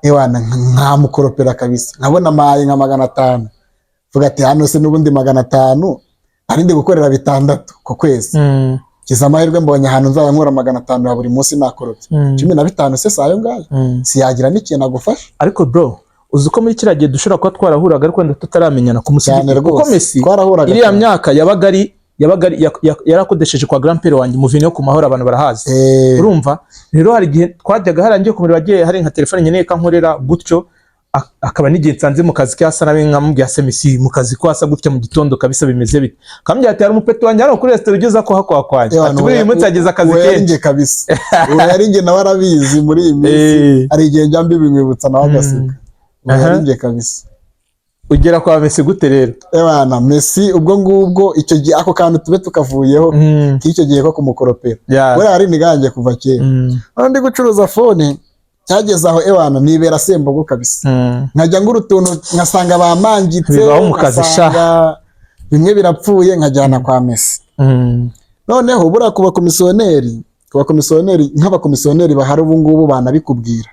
Ewana, nkamukoropera kabisa, nkabona amaye nka 500, vuga ati: "Hano se n'ubundi 500, nari ndi gukorera 6 ku kwezi, kiza amahirwe mbonye ahantu nzajya nkura 500 ya buri munsi nakoropye, 15 se si ayo ngayo?" Siyagira n'ikintu agufasha.
Ariko bro, uzi ko muri kiriya gihe dushobora kuba twarahuraga ariko wenda tutaramenyana ku musigiti?
Cyane
Kuko
rwose.
Messi
Twarahuraga
iriya
cyane.
myaka yabaga ari yarakodesheje kwa grand-père wanjye muvini yo ku Mahoro, abantu barahazi. Urumva rero hari igihe twajyaga hariya ngiye kumureba, agiye hari nka telefone nkeneye ko ankorera gutyo, akaba n'igihe nsanze mu kazi ke hasa nabi, nkamubwira: "Se Messi, mu kazi ko hasa gutya mu gitondo kabisa bimeze bite?" Akambwira ati: "Hari umupeti wanjye hano kuri resitora ugeze ko hakwa kwanjye."
Ewana,
Ati: "Buriya uyu munsi yagize akazi
uwo yari
kenshi."
njye kabisa, uwo yari njye, nawe arabizi muri iyi minsi. Hari igihe njya mbibimwibutsa nawe agaseka. Uwo yari njye kabisa.
Ugera kwa Messi gute rero?
Ewana, Messi ubwo ngubwo icyo gihe, ako kantu tube tukavuyeho k'icyo gihe ko kumukoropera, buriya hari iniganje kuva kera. Noneho ndi gucuruza phone, cyageze aho, ewana, nibera sembogo kabisa, nkajya ngura utuntu nkasanga bamangitse,
Bibaho mu kazi sha.
nkasanga bimwe birapfuye, nkajyana kwa Messi. Noneho buriya ku bakomisiyoneri, nk'abakomisiyoneri bahari ubu ngubu banabikubwira,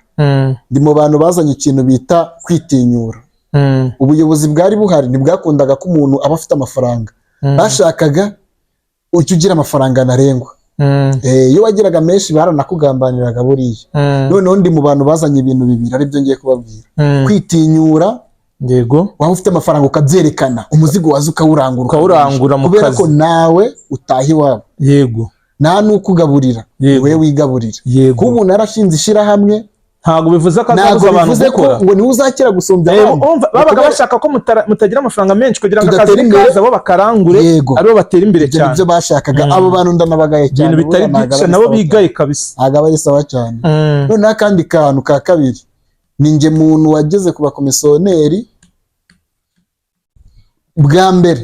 ndi mu bantu bazanye ikintu bita kwitinyura. Ubuyobozi bwari buhari ntibwakundaga ko umuntu aba afite amafaranga, bashakaga ujya ugira amafaranga ntarengwa. Iyo wagiraga menshi baranakugambaniraga buriya. Noneho ndi mu bantu bazanye ibintu bibiri aribyo ngiye kubabwira: kwitinyura, waba ufite amafaranga ukabyerekana, umuzigo waza ukawurangura,
Ukawurangura mu
kubera
kazi.
ko nawe utaha iwabo, nta n'ukugaburira, wowe wigaburira. Kuba umuntu yarashinze ishyirahamwe,
Ntabwo bivuze ko
ntabwo
azabuza abantu
bivuze ko
gukora.
ngo niwe uzakira gusumbya abandi.
Urumva, babaga bashaka ko mutagira amafaranga menshi kugira ngo akazi
Tudatera imbere.
nikaza bo bakarangure, aribo batera imbere
Ibyo
cyane.
nibyo bashakaga. Abo bantu ndanabagaye cyane.
Ibintu bitari
buriya ntabwo
byinshi
aba ari
nabo
sawa
bigaye kabisa.
cyane. Ntabwo aba ari sawa cyane. Noneho akandi kantu ka kabiri, ni njye muntu wageze ku bakomisiyoneri bwa mbere,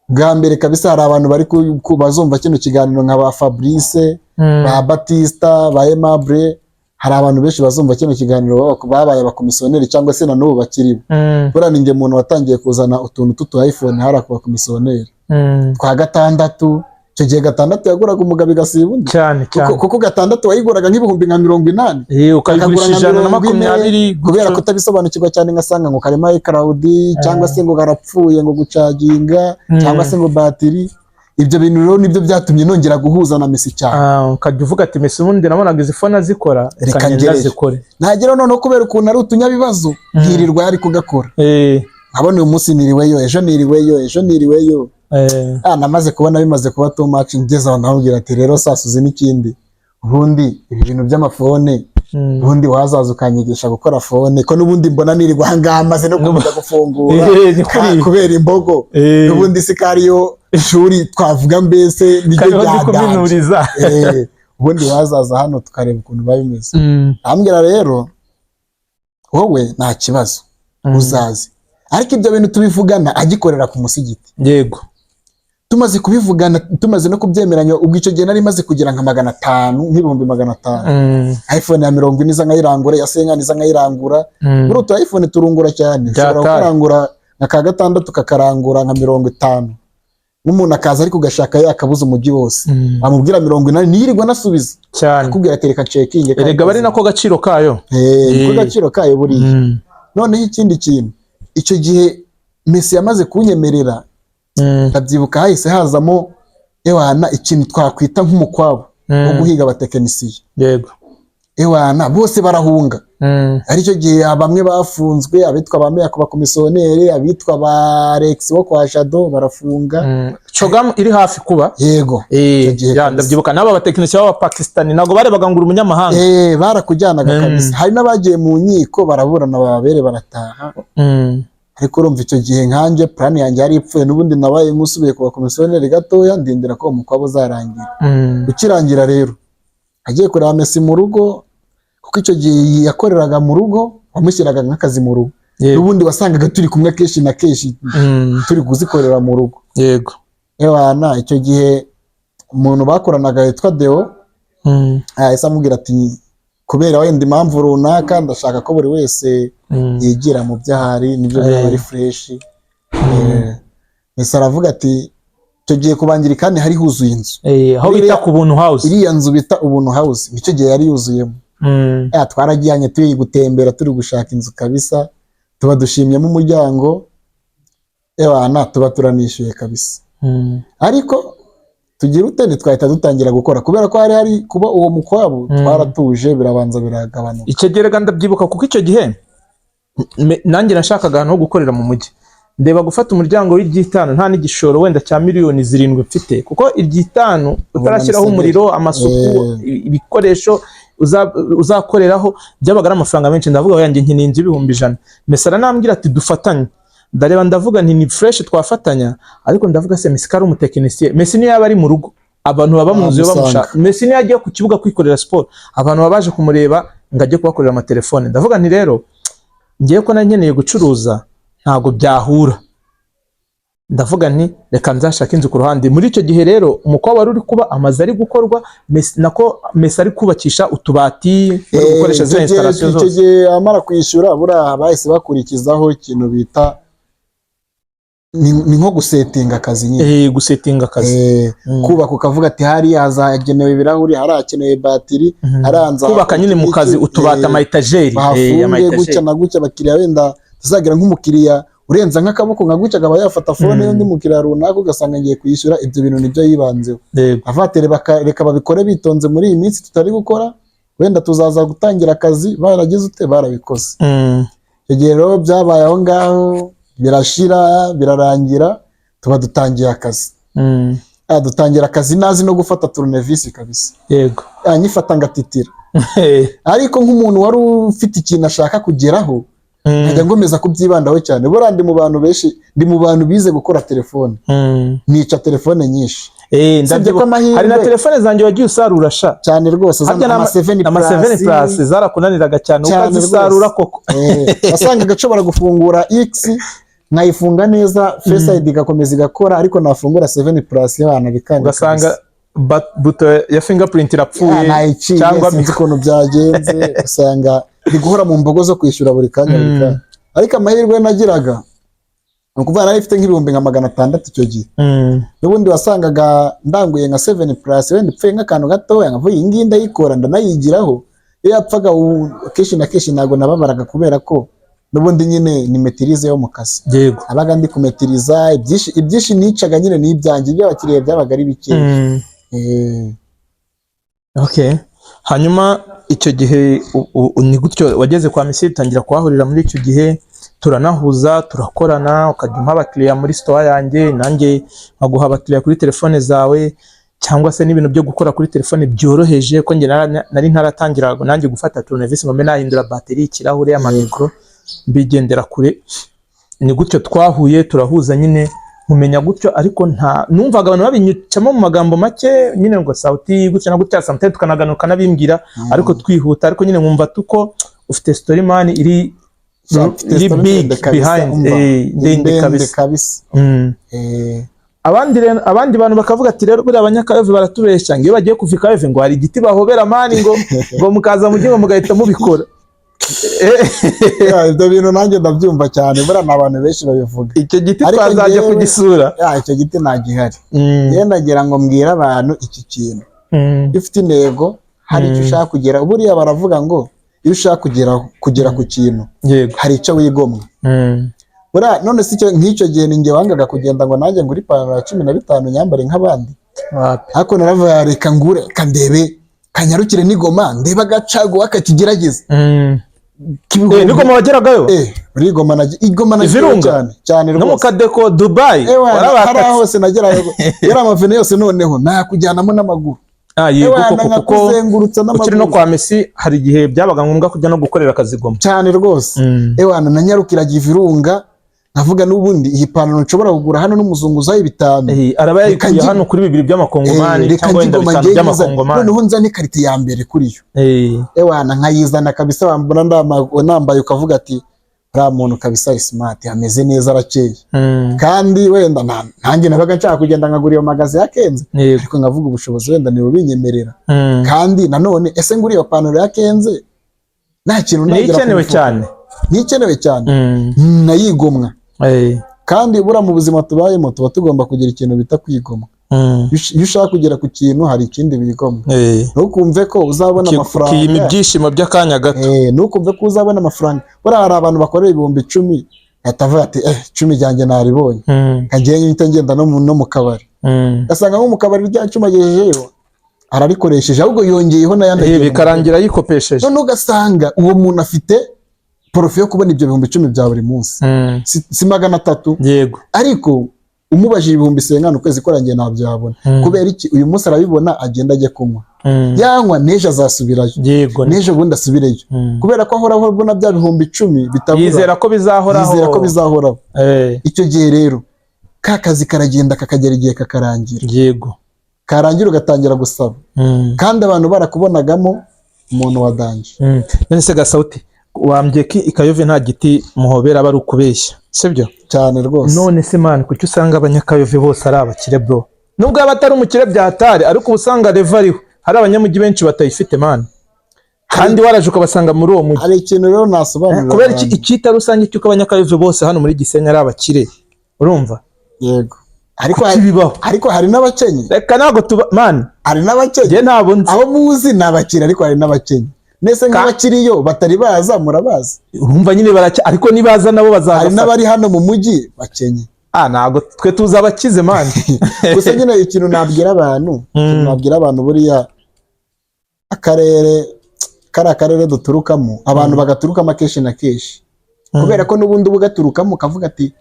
bwa mbere kabisa. Hari abantu bari bazumva kino kiganiro nka ba Fabrice, ba Batista, ba Aimable, hari abantu benshi bazumva kino kiganiro babaye abakomisiyoneri cyangwa se na n'ubu bakiribo. Buriya ni njye muntu watangiye kuzana utuntu tw'utu iPhone hariya ku bakomisiyoneri twa gatandatu. Icyo gihe gatandatu yaguraga umugabo igasiba undi.
Cyane cyane.
Kuko gatandatu wayiguraga nk'ibihumbi nka 80.
Ukayigurisha
Akagura nka
ijana na
40,
makumyabiri
kubera
gutyo.
kutabisobanukirwa cyane, ngasanga ngo karimo iCloud, cyangwa se ngo karapfuye, ngo gucaginga, cyangwa se ngo batiri. Ibyo bintu rero nibyo byatumye nongera guhuza na Messi cyane.
Ah, ukajya uvuga ati: "Messi ubundi nabonaga izi phone azikora,
Reka
reka ngende
ngereyo."
azikore.
Nagera noneho, kubera ukuntu ari utunyabibazo, nkirirwa yari kugakora, nkabona uyu munsi niriweyo, ejo niriweyo, ejo niriweyo. Ah, namaze kubona bimaze kuba too much, ngeze aho ndamubwira ati: "Rero sasa uzi n'ikindi? Ubundi ibi bintu by'ama phone, ubundi wazaza ukanyigisha gukora phone, ko n'ubundi mbona nirirwa ahangaha maze no kumenya gufungura."
Ni kuri.
Kubera imbogo. N'ubundi si ko ariyo shuri twavuga, mbese niryo
Kariho
rya danger.
dukuminuriza.
Ubundi wazaza hano tukareba ukuntu biba bimeze. Ambwira rero: "Wowe nta kibazo, uzaze." Ariko ibyo bintu tubivugana agikorera ku musigiti. Tumaze kubivugana, tumaze no kubyemeranya, ubwo icyo gihe nari maze kugira nka 500, nk'ibihumbi 500. iPhone ya 40 iza nkayirangura, ya cinquante iza nkayirangura. Muri utu iPhone turungura cyane, ushobora
Byataye.
kukarangura nka ka gatandatu, kakarangura nka 50, nk'umuntu akaza ariko ugashaka yakabuza umujyi wose. Wamubwira 80, ntiyirirwa anasubiza. Akubwira ati: "Reka ncekinge."
Erega bari nako gaciro kayo.
Niko gaciro kayo buriya. Noneho ikindi kintu, icyo gihe Messi yamaze kunyemerera, ndabyibuka hahise hazamo ewana ikintu twakwita nk'umukwabo wo guhiga abatekinisiye. Ewana bose barahunga. Aricyo gihe bamwe bafunzwe, abitwa ba meya ku bakomisiyoneri, abitwa ba Alex bo kwa Jado barafunga.
CHOGM iri hafi kuba.
Yego. Icyo gihe
ya
kabisa.
Ndabyibuka n'aba batekinisiye b'Abapakistani ntabwo barebaga ngo uri umunyamahanga.
Barakujyanaga kabisa. Hari n'abagiye mu nkiko baraburana, babere barataha. Ariko urumva icyo gihe nkanjye plan yanjye yari ipfuye. N'ubundi nabaye nk'usubiye ku bakomisiyoneri gatoya, ndindira ko uwo mukwabo uzarangira. Ukirangira rero, agiye kureba Messi mu rugo, kuko icyo gihe yakoreraga mu rugo, wamushyiraga nk'akazi mu rugo. N'ubundi wasangaga turi kumwe kenshi na kenshi, turi kuzikorera mu rugo. Ewana icyo gihe umuntu bakoranaga witwa Deo yahise amubwira ati: "Kubera wenda impamvu runaka, ndashaka ko buri wese yigira mu by'ahari, nibyo byaba ari fresh." Messi aravuga ati icyo gihe kubangirikani hari huzuye inzu.
Aho bita ku Buntu House.
Iriya nzu bita Ubuntu House, nicyo gihe yari yuzuyemo. Twarajyanye turi gutembera, turi gushaka inzu kabisa, tuba dushimyemo umuryango, ewana tuba turanishyuye kabisa. Ariko tugira ute, ntitwahita dutangira gukora kubera ko hari hari kuba uwo mukwabu. Twaratuje, birabanza biragabanuka.
Icyo gihe rega ndabyibuka, kuko icyo gihe nanjye nashakaga ahantu ho gukorera mu mujyi, ndeba gufata umuryango w'iryitanu nta n'igishoro wenda cya miliyoni 7 mfite, kuko iryitanu utarashyiraho
Ubona
umuriro, amasuku, ibikoresho uzakoreraho, byabaga ari amafaranga menshi. Ndavuga yanjye nkeneye inzu y'ibihumbi 100. Messi aranambwira ati: "Dufatanye." Ndareba ndavuga nti: "Ni fresh, twafatanya." Ariko ndavuga: "Se Messi ko ari umutekinisiye?" Messi niyo yaba ari mu rugo, abantu baba mu nzu
Bamusanga.
bamushaka. Messi niyo agiye ku kibuga kwikorera siporo, abantu baba baje kumureba ngo ajye kubakorera amatelefone. Ndavuga nti: "Rero ngiye ko nari nkeneye gucuruza, ntabwo byahura." Ndavuga nti: "Reka nzashake inzu ku ruhande." Muri icyo gihe rero umukobwa wari uri kuba amazu ari gukorwa, nako Messi ari kubakisha utubati, bari gukoresha ziriya installation
Icyo
zose.
gihe amara kwishyura, buriya bahise bakurikizaho ikintu bita ni nko gusetinga akazi nyine.
Gusetinga akazi.
Kubaka ukavuga ati: "Hariya hazagenewe ibirahuri, hariya hakenewe batiri, hariya
Kubaka nyine mu kazi utubati, ama étagère.
Bahafunge
ama étagère.
Gutya na gutya, abakiriya wenda tuzagira nk'umukiriya urenza nk'akaboko nka gutya akaba yafata phone y'undi mukiriya runaka, ugasanga ngiye kwishyura. Ibyo bintu nibyo yibanzeho. Avatire reka babikore bitonze muri iyi minsi tutari gukora, wenda tuzaza gutangira akazi baragize ute, barabikoze. Icyo gihe rero byabaye aho ngaho, birashira, birarangira, tuba dutangiye akazi. Dutangira akazi nazi no gufata tournevis kabisa. Nyifata ngatitira, ariko nk'umuntu wari ufite ikintu ashaka kugeraho, nkajya ngomeza kubyibandaho cyane. Buriya ndi mu bantu benshi, ndi mu bantu bize gukora telefone, nica telefone nyinshi. Usibye
Ndabyibuka.
ko amahirwe-
Hari na telefone zanjye wagiye usarura sha.
Cyane rwose.
Harya
ama 7
ama 7 Plus zarakunaniraga cyane.
Cyane
Ukazisarura
rwose.
koko.
Wasangaga nshobora gufungura X nkayifunga neza, Face ID igakomeza igakora, ariko nafungura 7 Plus y'abantu bikanga.
Ugasanga buto ya fingerprint irapfuye
Nayiciye,
cyangwa
sinzi ukuntu byagenze, usanga ndi guhora mu mbogo zo kwishyura buri kanya, buri kanya. Ariko amahirwe nagiraga, Ni ukuvuga nari mfite nk'ibihumbi nka 600 icyo gihe. N'ubundi wasangaga ndanguye nka 7 plus, wenda ipfuye nk'akantu gatoya, nkavuga iyi ngiyi ndayikora, ndanayigiraho. Iyo yapfaga kenshi na kenshi ntabwo nababaraga, kubera ko n'ubundi nyine ni maîtrise yo mu kazi. Abaga ndi kumetiriza ibyinshi, ibyinshi nicaga nyine ni ibyanjye, iby'abakiriya byabaga ari bikeya.
Okay, hanyuma icyo gihe ni gutyo wageze kwa Messi, utangira kuhahurira muri icyo gihe, turanahuza, turakorana, ukajya umpa abakiriya muri store yanjye, nanjye nkaguha abakiriya kuri telefone zawe, cyangwa se n'ibintu byo gukora kuri telefone byoroheje, ko njye nari ntaratangira nanjye gufata tournevis ngo mbe nahindura bateri, ikirahure, amamikoro, mbigendera kure. Ni gutyo twahuye, turahuza nyine, nkumenya gutyo, ariko nta numvaga abantu babinyucamo mu magambo make nyine ngo Sauti gutya na gutya, sometimes tukanaganuka n'abimbwira ariko twihuta, ariko nyine nkumva tuko ufite story man iri
Mfite
iri
story
big
ndende kabisa,
behind
umva.
ndende kabisa.
Kabisa.
Abandi rero, abandi bantu bakavuga ati rero buriya Abanyakayove baratubeshya, ngo iyo bagiye kuva i Kayove ngo hari igiti bahobera man, ngo mukaza mu gihugu mugahita mubikora.
Yeah, ibyo bintu nanjye ndabyumva cyane, buriya ni abantu benshi babivuga.
Icyo giti
Ariko
twazajya kugisura.
Yeah, icyo giti ntagihari. Njyewe ndagira ngo mbwire abantu iki kintu: iyo ufite intego, hari icyo ushaka kugera, buriya baravuga ngo iyo ushaka kugera ku kintu, hari icyo wigomwa. Buriya none si icyo, nk'icyo gihe ni njye wangaga kugenda ngo nanjye ngure ipantaro ya 15 nyambare nk'abandi?
Wapi.
Ariko naravuga reka ngure, kandebe, kanyarukire nigoma ndebe agacaguwa kakigerageza.
Niko wageragayo?
Muri Goma igoma nagiyeyo.
Virunga?
Cyane cyane
No mu
rwose.
Kadeko, Dubai?
Ewa, hariya
warabatatse.
Hose nagerayo, yari amavene yose, noneho nakujyanamo n'amaguru.
Ah, yego.
Ewa,
koko kuko
nkakuzengurutsa
ukiri no
n'amaguru.
kwa Messi hari igihe byabaga ngombwa kujya no gukorera akazi Goma.
Cyane rwose. Ewana, nanyarukiraga Ivirunga, nkavuga n'ubundi iyi pantaro nshobora kugura hano n'umuzunguzayi 5.
Araba
Reka
yayikuye hano kuri 2 by'amakongomani
reka
cyangwa wenda
njye Goma
5
njye nyizane.
by'amakongomani.
Noneho nzane qualité ya mbere kuri yo. Ewana, nkayizana kabisa, wambona nambaye ukavuga ati uriya muntu kabisa ari smart, ameze neza, arakeye. Kandi wenda nanjye nabaga nshaka kugenda nkagura iyo magazi ya Kenze, ariko nkavuga ubushobozi wenda ntibubinyemerera. Kandi nanone ese ngura iyo pantaro ya Kenze nta kintu
ni
ndagera ku
ikenewe
mufuka?
Cyane.
Ntikenewe cyane. Nayigomwa. Kandi buriya mu buzima tubayemo tuba tugomba kugira ikintu bita kwigomwa. Iyo ushaka kugera ku kintu, hari ikindi wigomwa. Ntukumve ko uzabona amafaranga
Ukiyima ibyishimo by'akanya gato.
Ntukumve ko uzabona amafaranga. Buriya hari abantu bakorera 10,000, ahita avuga ati 10 ryanjye naribonye, nkagiye mpita ngenda no mu kabari. Ugasanga nko mu kabari rya 10 agejejeyo ararikoresheje, ahubwo yongeyeho n'ayandi agiye mu
Bikarangira yikopesheje.
None ugasanga uwo muntu afite profit yo kubona ibyo 10,000 bya buri munsi, si 300?
Yego.
Ariko umubajije 50,000 ukwezi kurangiye, ntabyo yabona. Kubera iki? Uyu munsi arabibona, agenda ajya kunywa, yanywa, n'ejo azasubirayo, n'ejo bundi asubireyo, kubera ko ahora abona bya 10,000 bitabura.
Yizera ko bizahoraho.
Yizera ko bizahoraho. Icyo gihe rero ka kazi karagenda kakagera igihe kakarangira. Karangira ugatangira gusaba, kandi abantu barakubonagamo umuntu wa danger.
None se Gasauti, wambye ko i Kayove nta giti muhobera, aba ari ukubeshya, sibyo?
Cyane rwose.
None se man, kuki usanga Abanyakayove bose ari abakire bro? Nubwo yaba atari umukire bya hatari, ariko uba usanga level ariho hari abanyamujyi benshi batayifite man, kandi waraje ukabasanga muri uwo mujyi.
Hari ikintu rero nasobanurira
Kubera iki?
abantu.
Icyita rusange cy'uko Abanyakayove bose hano muri Gisenyi ari abakire, urumva?
Yego, ariko
Kuki bibaho?
Ariko hari n'abakenye.
Reka, ntabwo tuba man.
Hari n'abakenye.
Njye ntabwo nzi.
Abo muzi ni abakire, ariko hari n'abakenye. Nese nk'abakiriyo batari baza murabazi?
Urumva nyine baracya, ariko nibaza nabo
Hari
bazabafata.
n'abari hano mu mujyi bakenye.
Ah, ntabwo twe tuzi abakize man.
Gusa nyine ikintu nabwira abantu, buriya akarere kari akarere duturukamo, abantu bagaturukamo akenshi na kenshi, kubera ko n'ubundi uba ugaturukamo ukavuga ati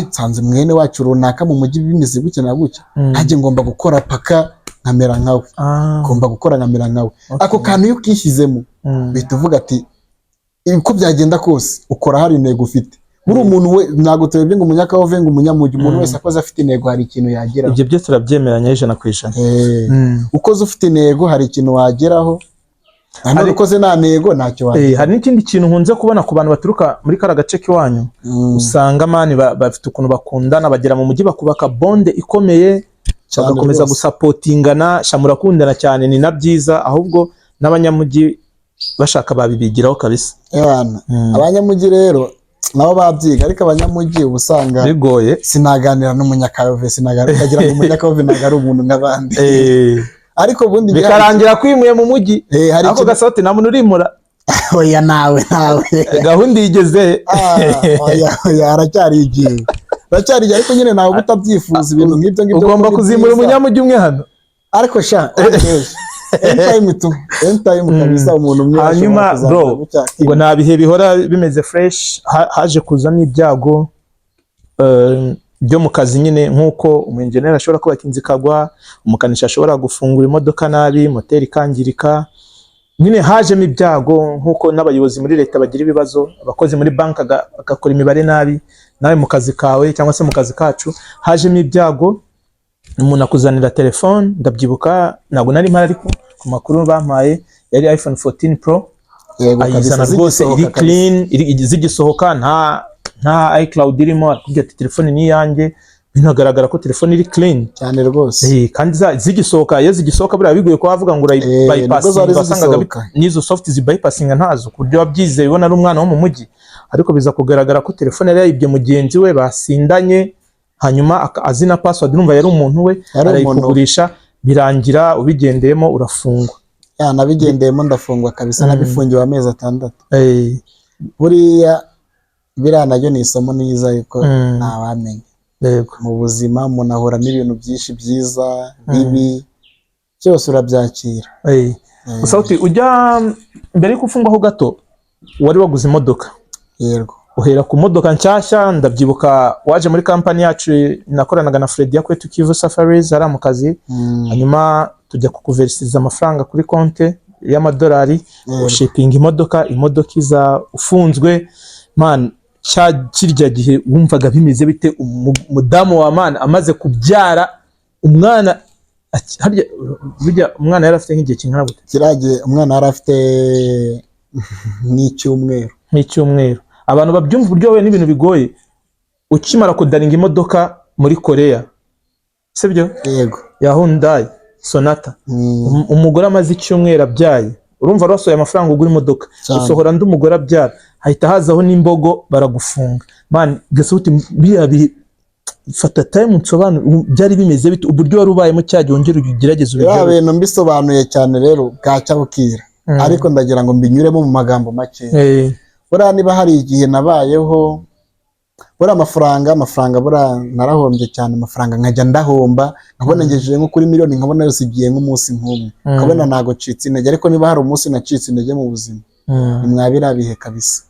nsanze mwene wacu runaka mu mujyi bimeze gutya na gutya, nanjye ngomba gukora paka nkamera nkawe, ngomba gukora nkamera nkawe." Ako kantu iyo ukishyizemo, uhita uvuga ati uko byagenda kose ukora hari intego ufite. Buri umuntu we, ntabwo turebye ngo umunyakawove, ngo umunyamujyi, umuntu wese akoze afite intego hari ikintu yageraho.
Ibyo byo turabyemeranya 100%.
Ukoze ufite intego hari ikintu wageraho, nanone ukoze nta ntego ntacyo wageraho.
Hari n'ikindi kintu nkunze kubona ku bantu baturuka muri kariya gace k'iwanyu. Usanga man bafite ukuntu bakundana, bagera mu mujyi bakubaka bond ikomeye,
Cyane
bagakomeza
rwose.
gusapotingana. Sha, murakundana cyane, ni na byiza, ahubwo n'abanyamujyi bashaka babibigiraho kabisa.
Ewana, abanyamujyi rero Nabo babyiga, ariko abanyamujyi uba usanga
Bigoye.
Sinaganira n'umunyakayove, sinaganira, ukagira ngo umunyakayove ntabwo ari umuntu nk'abandi. Ariko ubundi
Bikarangira kwimuye mu mujyi.
Hari
Ako
ikintu
gasote nta muntu urimura.
Oya, nawe nawe.
Gahunda igeze.
Ah, oya oya, haracyari igihe, haracyari igihe, ariko nyine ntawe uba utabyifuza ibintu nk'ibyo ngibyo,
Ugomba
kuko ni
kuzimura
byiza.
umunyamujyi umwe hano.
Ariko sha, anytime tu anytime kabisa, umuntu umwe
Hanyuma,
ashobora
bro,
kuzamura gutya.
Ngo nta bihe bihora bimeze fresh. Haje kuzamo ibyago byo mu kazi nyine, nk'uko umu-engineer ashobora kubaka inzu ikagwa, umukanishi ashobora gufungura imodoka nabi, moteri ikangirika. Nyine hajemo ibyago, nk'uko n'abayobozi muri leta bagira ibibazo, abakozi muri banki agakora imibare nabi. Nawe mu kazi kawe cyangwa se mu kazi kacu hajemo ibyago, umuntu akuzanira telefone. Ndabyibuka, ntabwo nari mpari, ariko ku makuru bampaye yari iPhone 14 Pro.
Yego kabisa.
Ayizana rwose
Zigisohoka
iri
kabisa.
clean, zigisohoka, nta iCloud irimo. Arakubwira ati: "Telefone ni iyanjye." Binagaragara ko telefone iri clean.
Cyane rwose.
Kandi zigisohoka, iyo zigisohoka buriya bigoye kuba wavuga ngo
Nibwo zari
urayibypassinga, wasangaga
zigisohoka.
n'izo soft zibypassinga ntazo, ku buryo wabyizeye ubona ari umwana wo mu mujyi. Ariko biza kugaragara ko telefone yari yayibye mugenzi we basindanye, hanyuma azi na password, numva yari umuntu we.
Yari umuntu we.
Arayikugurisha, birangira ubigendeyemo, urafungwa.
Ya, nabigendeyemo ndafungwa kabisa, nabifungiwe amezi 6. Buriya biriya naryo ni isomo niza, ariko ntawamenya. Mu buzima umuntu ahura n'ibintu byinshi, byiza, bibi, byose urabyakira.
Gusa uti ujya mbere y'uko ufungwaho gato wari waguze imodoka.
Yego.
Uhera ku modoka nshyashya. Ndabyibuka waje muri kampani yacu nakoranaga na Fred ya Kwetu Kivu Safaris, ari mu kazi, hanyuma tujya kukuversiza amafaranga kuri konte y'amadolari, ushipinga imodoka, imodoka iza ufunzwe. Man, cya kirya gihe wumvaga bimeze bite? Umudamu wa man amaze kubyara umwana, harya burya umwana yari afite nk'igihe kingana gute?
Kiriya gihe umwana yari afite nk'icyumweru.
Nk'icyumweru. Abantu babyumva uburyo wowe n'ibintu bigoye ukimara kudaringa imodoka muri Korea, sibyo?
Yego.
Ya Hyundai Sonata. Umugore amaze icyumweru abyaye, urumva wasohoye amafaranga ugura imodoka,
Cyane.
usohora undi umugore abyara, hahita hazaho n'imbogo, baragufunga. Man, gasuti biriya bihe, fata time nsobanure byari bimeze bite, uburyo wari ubayemo cya gihe, wongere ugerageze
Biriya
ubigarure.
bintu mbisobanuye cyane rero bwacya bukira, ariko ndagira ngo mbinyuremo mu magambo make. Buriya niba hari igihe nabayeho, buriya amafaranga buriya narahombye cyane amafaranga, nkajya ndahomba nkabona ngejeje nko kuri miliyoni, nkabona yose igiye nk'umunsi nk'umwe, nkabona ntabwo ncitse intege. Ariko niba hari umunsi nacitse intege mu buzima, ni mwa biriya bihe kabisa,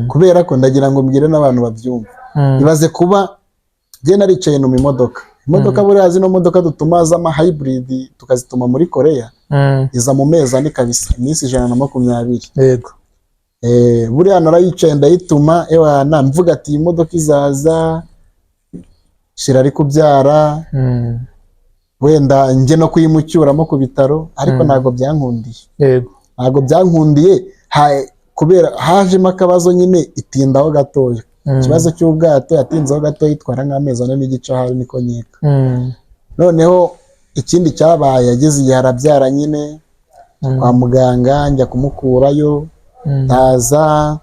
kubera ko ndagira ngo mbwire n'abantu babyumve. Ibaze kuba njye naricaye mu imodoka, buriya zino modoka dutuma z'ama hybrid tukazituma muri Korea, iza mu mezi 4 kabisa, iminsi 120. Buriya narayicaye ndayituma, ewana mvuga ati iyi modoka izaza shira ari kubyara, wenda njye no kuyimucyuramo ku bitaro, ariko ntabwo byankundiye. Ntabwo byankundiye, kubera hajemo akabazo nyine, itindaho gatoya. Ikibazo cy'ubwato, yatinzeho gato, yitwara nk'amezi 4.5 ahari, niko nkeka. Noneho ikindi cyabaye, yageze igihe arabyara nyine, kwa muganga njya kumukurayo, ndaza,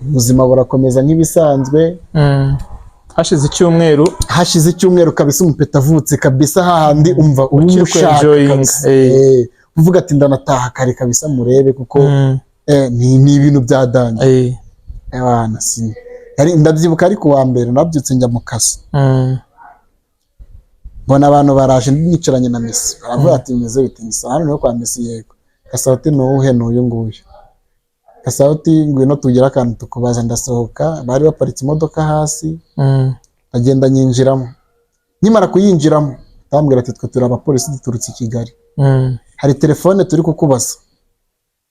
ubuzima burakomeza nk'ibisanzwe.
Hashize icyumweru.
Hashize icyumweru kabisa, umupeta avutse kabisa, hahandi umva uba
Ukiri
ushaka
kwenjoyinga,
kabisa. Uvuga ati ndanataha kare kabisa murebe, kuko ni ibintu bya danger. Ewana, si ndabyibuka, ariko uwa mbere nabyutse njya mu kazi, mbona abantu baraje, nicaranye na Messi, baravuga ati: "Bimeze bite?" Nisa hano niho kwa Messi? "Yego." Gasauti ni uwuhe? "Ni uyu nguyu." Gasauti, ngwino tugire akantu tukubaza. Ndasohoka, bari baparitse imodoka hasi, ndagenda nyinjiramo. Nkimara kuyinjiramo ndambwira ati: "Twe turi abapolisi, duturutse i Kigali, hari telefone turi kukubaza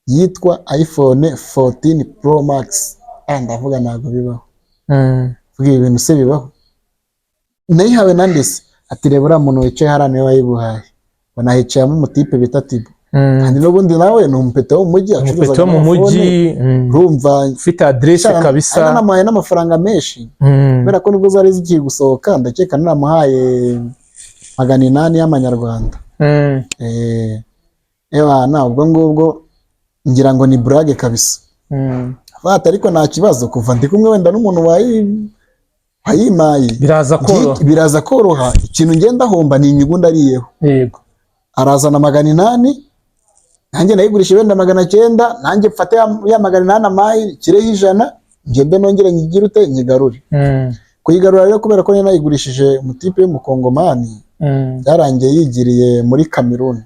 yitwa iPhone 14 Pro Max." Ah, ndavuga ntabwo bibaho. Vuga, ibi bintu se bibaho? Nayihawe nande se? Ati: "Reba uriya muntu wicaye hariya niwe wayiguhaye." Mbona hicayemo umutipe bita Tibo, kandi n'ubundi nawe ni umupeta wo mu mujyi.
Umupeta wo mu
amafone.
mujyi.
Urumva
ufite aderese kabisa.
Nanamuhaye n'amafaranga menshi, kubera ko nibwo zari zigiye gusohoka, ndakeka naramuhaye 800 y'amanyarwanda. Ewana, ubwo ngubwo ngira ngo ni burage kabisa. Ati ariko nta kibazo, kuva ndi kumwe wenda n'umuntu wayimaye,
biraza koroha.
Biraza koroha. Ikintu ngenda homba ni inyungu ndariyeho. Arazana 800, nanjye nayigurisha wenda 900, nanjye mfate ya 800 amayi kireho 100, ngende nongere nyigire ute, nyigarure. Kuyigarura rero, kubera ko nari nayigurishije umutipe w'umukongomani, byarangiye yigiriye muri Cameroon.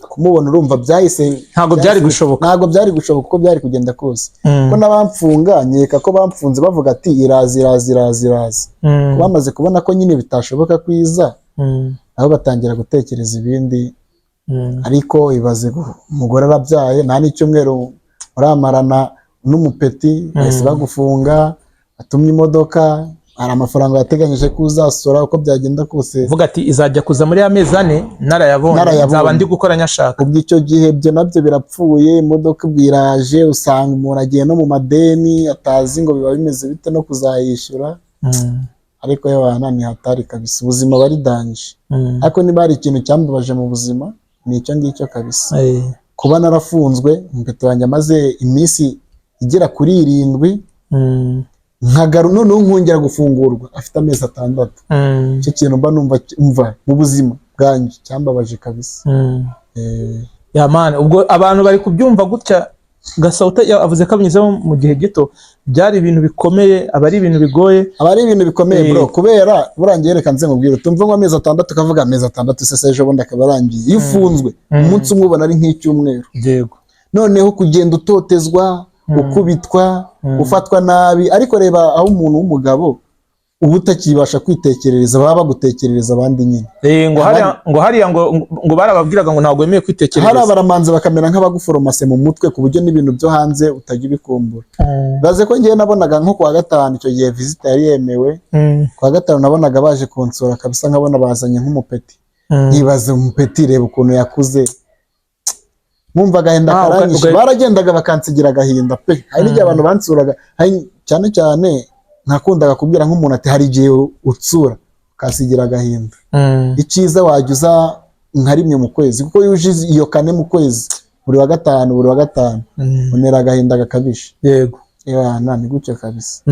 Kumubona urumva byahise
Ntabwo byari gushoboka.
Ntabwo byari gushoboka uko byari kugenda kose, ko n'abamfunga nkeka ko bamfunze bavuga ati iraza, iraza, iraza, iraza. Bamaze kubona ko nyine bitashoboka kwiza, nabo batangira gutekereza ibindi. Ariko ibaze ngo umugore arabyaye, nta n'icyumweru muramarana n'umupeti, bahise bagufunga, batumye imodoka, hari amafaranga yateganyije ko uzasora uko byagenda kose.
Vuga ati izajya kuza muri ya mezi 4 narayabonye,
Narayabonye.
nzaba ndi gukora nyashaka.
Ubwo icyo gihe ibyo nabyo birapfuye, imodoka ubwo iraje, usanga umuntu agiye no mu madeni atazi ngo biba bimeze bite no kuzayishyura. Ariko yewana, ni hatari kabisa, ubuzima bari danger. Ariko niba hari ikintu cyambabaje mu buzima, ni icyo ngicyo kabisa, kuba narafunzwe, umupeti wanjye amaze iminsi igera kuri 7, nkagaru noneho nkongera gufungurwa afite amezi 6. Icyo kintu mba numva mva mu buzima bwanjye cyambabaje kabisa.
Ya man, ubwo abantu bari kubyumva gutya, Gasauta avuze ko abinyuzemo mu gihe gito, byari ibintu bikomeye, aba ari ibintu bigoye.
Aba ari ibintu bikomeye, bro, kubera burangiye, reka nze nkubwire, tumve ngo amezi 6, ukavuga amezi 6 se ejo bundi akaba arangiye. Iyo ufunzwe umunsi umwe ubona ari nk'icyumweru. Noneho kugenda utotezwa, ukubitwa, ufatwa nabi, ariko reba aho umuntu w'umugabo uba utakibasha kwitekerereza, baba bagutekerereza abandi nyine.
Ngo hariya ngo barababwiraga ngo ntabwo wemewe
Hari
kwitekerereza.
Abaramanza bakamera nk'abaguforomase mu mutwe, ku buryo n'ibintu byo hanze utajya ubikumbura. Baze ko ngewe nabonaga nko kuwa gatanu, icyo gihe visite yari yemewe, kuwa gatanu nabonaga baje kunsura kabisa, nkabona bazanye nk'umupeti, nkibaza umupeti, reba ukuntu yakuze, nkumva agahinda karanyishe. Baragendaga bakansigira agahinda pe. Hari n'igihe abantu bansuraga, cyane cyane nakundaga kubwira nk'umuntu ati hari igihe utsura ukansigira agahinda, icyiza wajya uza nka rimwe mu kwezi, kuko iyo uje iyo kane mu kwezi, buri wa gatanu, buri wa gatanu, unera agahinda gakabije. Ewana, ni gutyo kabisa.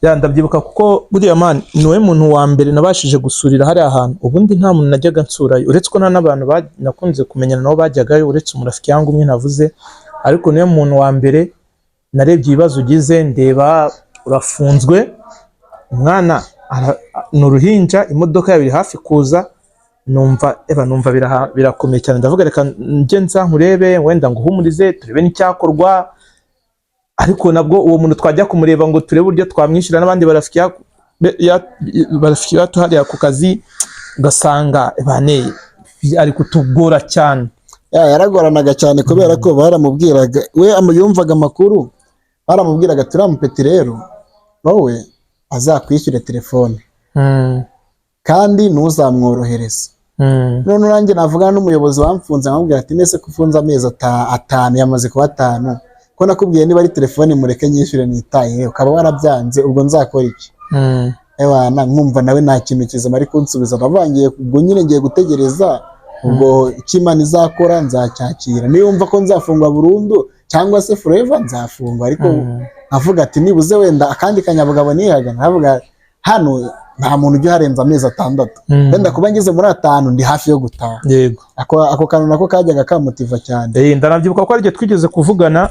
Ya, ndabyibuka kuko buriya man niwe muntu wa mbere nabashije gusurira hariya hantu. Ubundi nta muntu najyaga nsurayo, uretse ko nta n'abantu nakunze kumenyana nabo bajyagayo, uretse umurafiki yangu umwe navuze. Ariko niwe muntu wa mbere narebye ibibazo ugize, ndeba urafunzwe, umwana ni uruhinja, imodoka yawe iri hafi kuza, numva eba numva birakomeye cyane. Ndavuga reka njye nza nkurebe, wenda nguhumurize, turebe n'icyakorwa. Ariko nabwo uwo muntu twajya kumureba ngo turebe uburyo twamwishyura n'abandi barafiki barafiki yacu hariya ku kazi, ugasanga bane ari kutugora cyane.
Ya, yaragoranaga cyane, kubera ko baramubwiraga, we yumvaga amakuru, baramubwiraga turiya mupeti rero wowe azakwishyure telefone kandi ntuzamworohereze. None nanjye navugana n'umuyobozi wamfunze, nkamubwira ati nese ko ufunze amezi 5, yamaze kuba 5, ko nakubwiye niba ari telefone mureke nyishyure nitaye, ukaba warabyanze, ubwo nzakora iki? Ewana, nkumva nawe nta kintu kizima ari kunsubiza. Ndavangiye ubwo nyine ngiye gutegereza, ubwo icyo Imana izakora nzacyakira. Niba ko nzafungwa burundu cyangwa se forever, nzafungwa, ariko nkavuga ati nibuze wenda akandi kanyabugabo nihaga, nkavuga hano nta muntu ujya uharenza amezi 6, wenda kuba ngeze muri 5 ndi hafi yo gutaha. Ako kantu nako kajyaga kamotiva cyane.
Ndanabyibuka ko ari igihe twigeze kuvugana,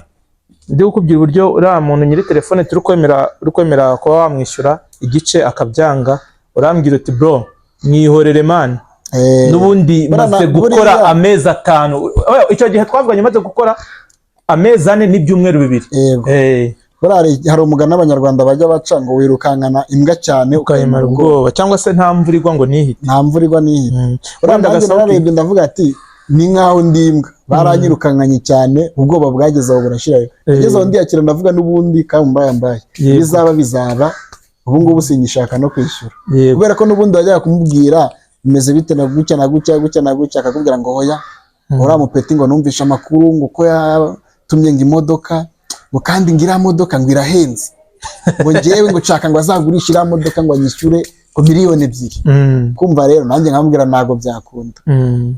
ndi kukubwira uburyo uriya muntu nyiri telefone turi kwemera, uri kwemera kuba wamwishyura igice akabyanga, urambwira uti bro, mwihorere man, n'ubundi maze gukora amezi 5. Oya, icyo gihe twavuganye maze gukora amezi 4 n'ibyumweru 2.
Yego. Buriya hari umugani abanyarwanda bajya baca ngo wirukankana imbwa cyane
ukayimara ubwoba, cyangwa se nta mvura igwa ngo nihite.
Nta mvura igwa n'ihita. Buriya
Wenda
nanjye
Gasauti-
nararebye ndavuga ati ni nkaho ndi imbwa, baranyirukankanye cyane, ubwoba bwageze aho burashirayo, ngeze aho ndiyakira, ndavuga n'ubundi kambaye mbaye, bizaba bizaba, ubu ngubu sinyishaka no kwishyura, kubera ko n'ubundi wajyaga kumubwira bimeze bite na gutya na gutya, gutya na gutya, akakubwira ngo hoya, uriya mupeti ngo numvishe amakuru ngo ko yatumye ngo imodoka, ngo kandi ngo iriya modoka ngo irahenze, ngo njyewe ngo nshaka ngo azagurishe iriya modoka ngo anyishyure ngo miliyoni 2. Kumva rero nanjye nkamubwira ntabwo byakunda,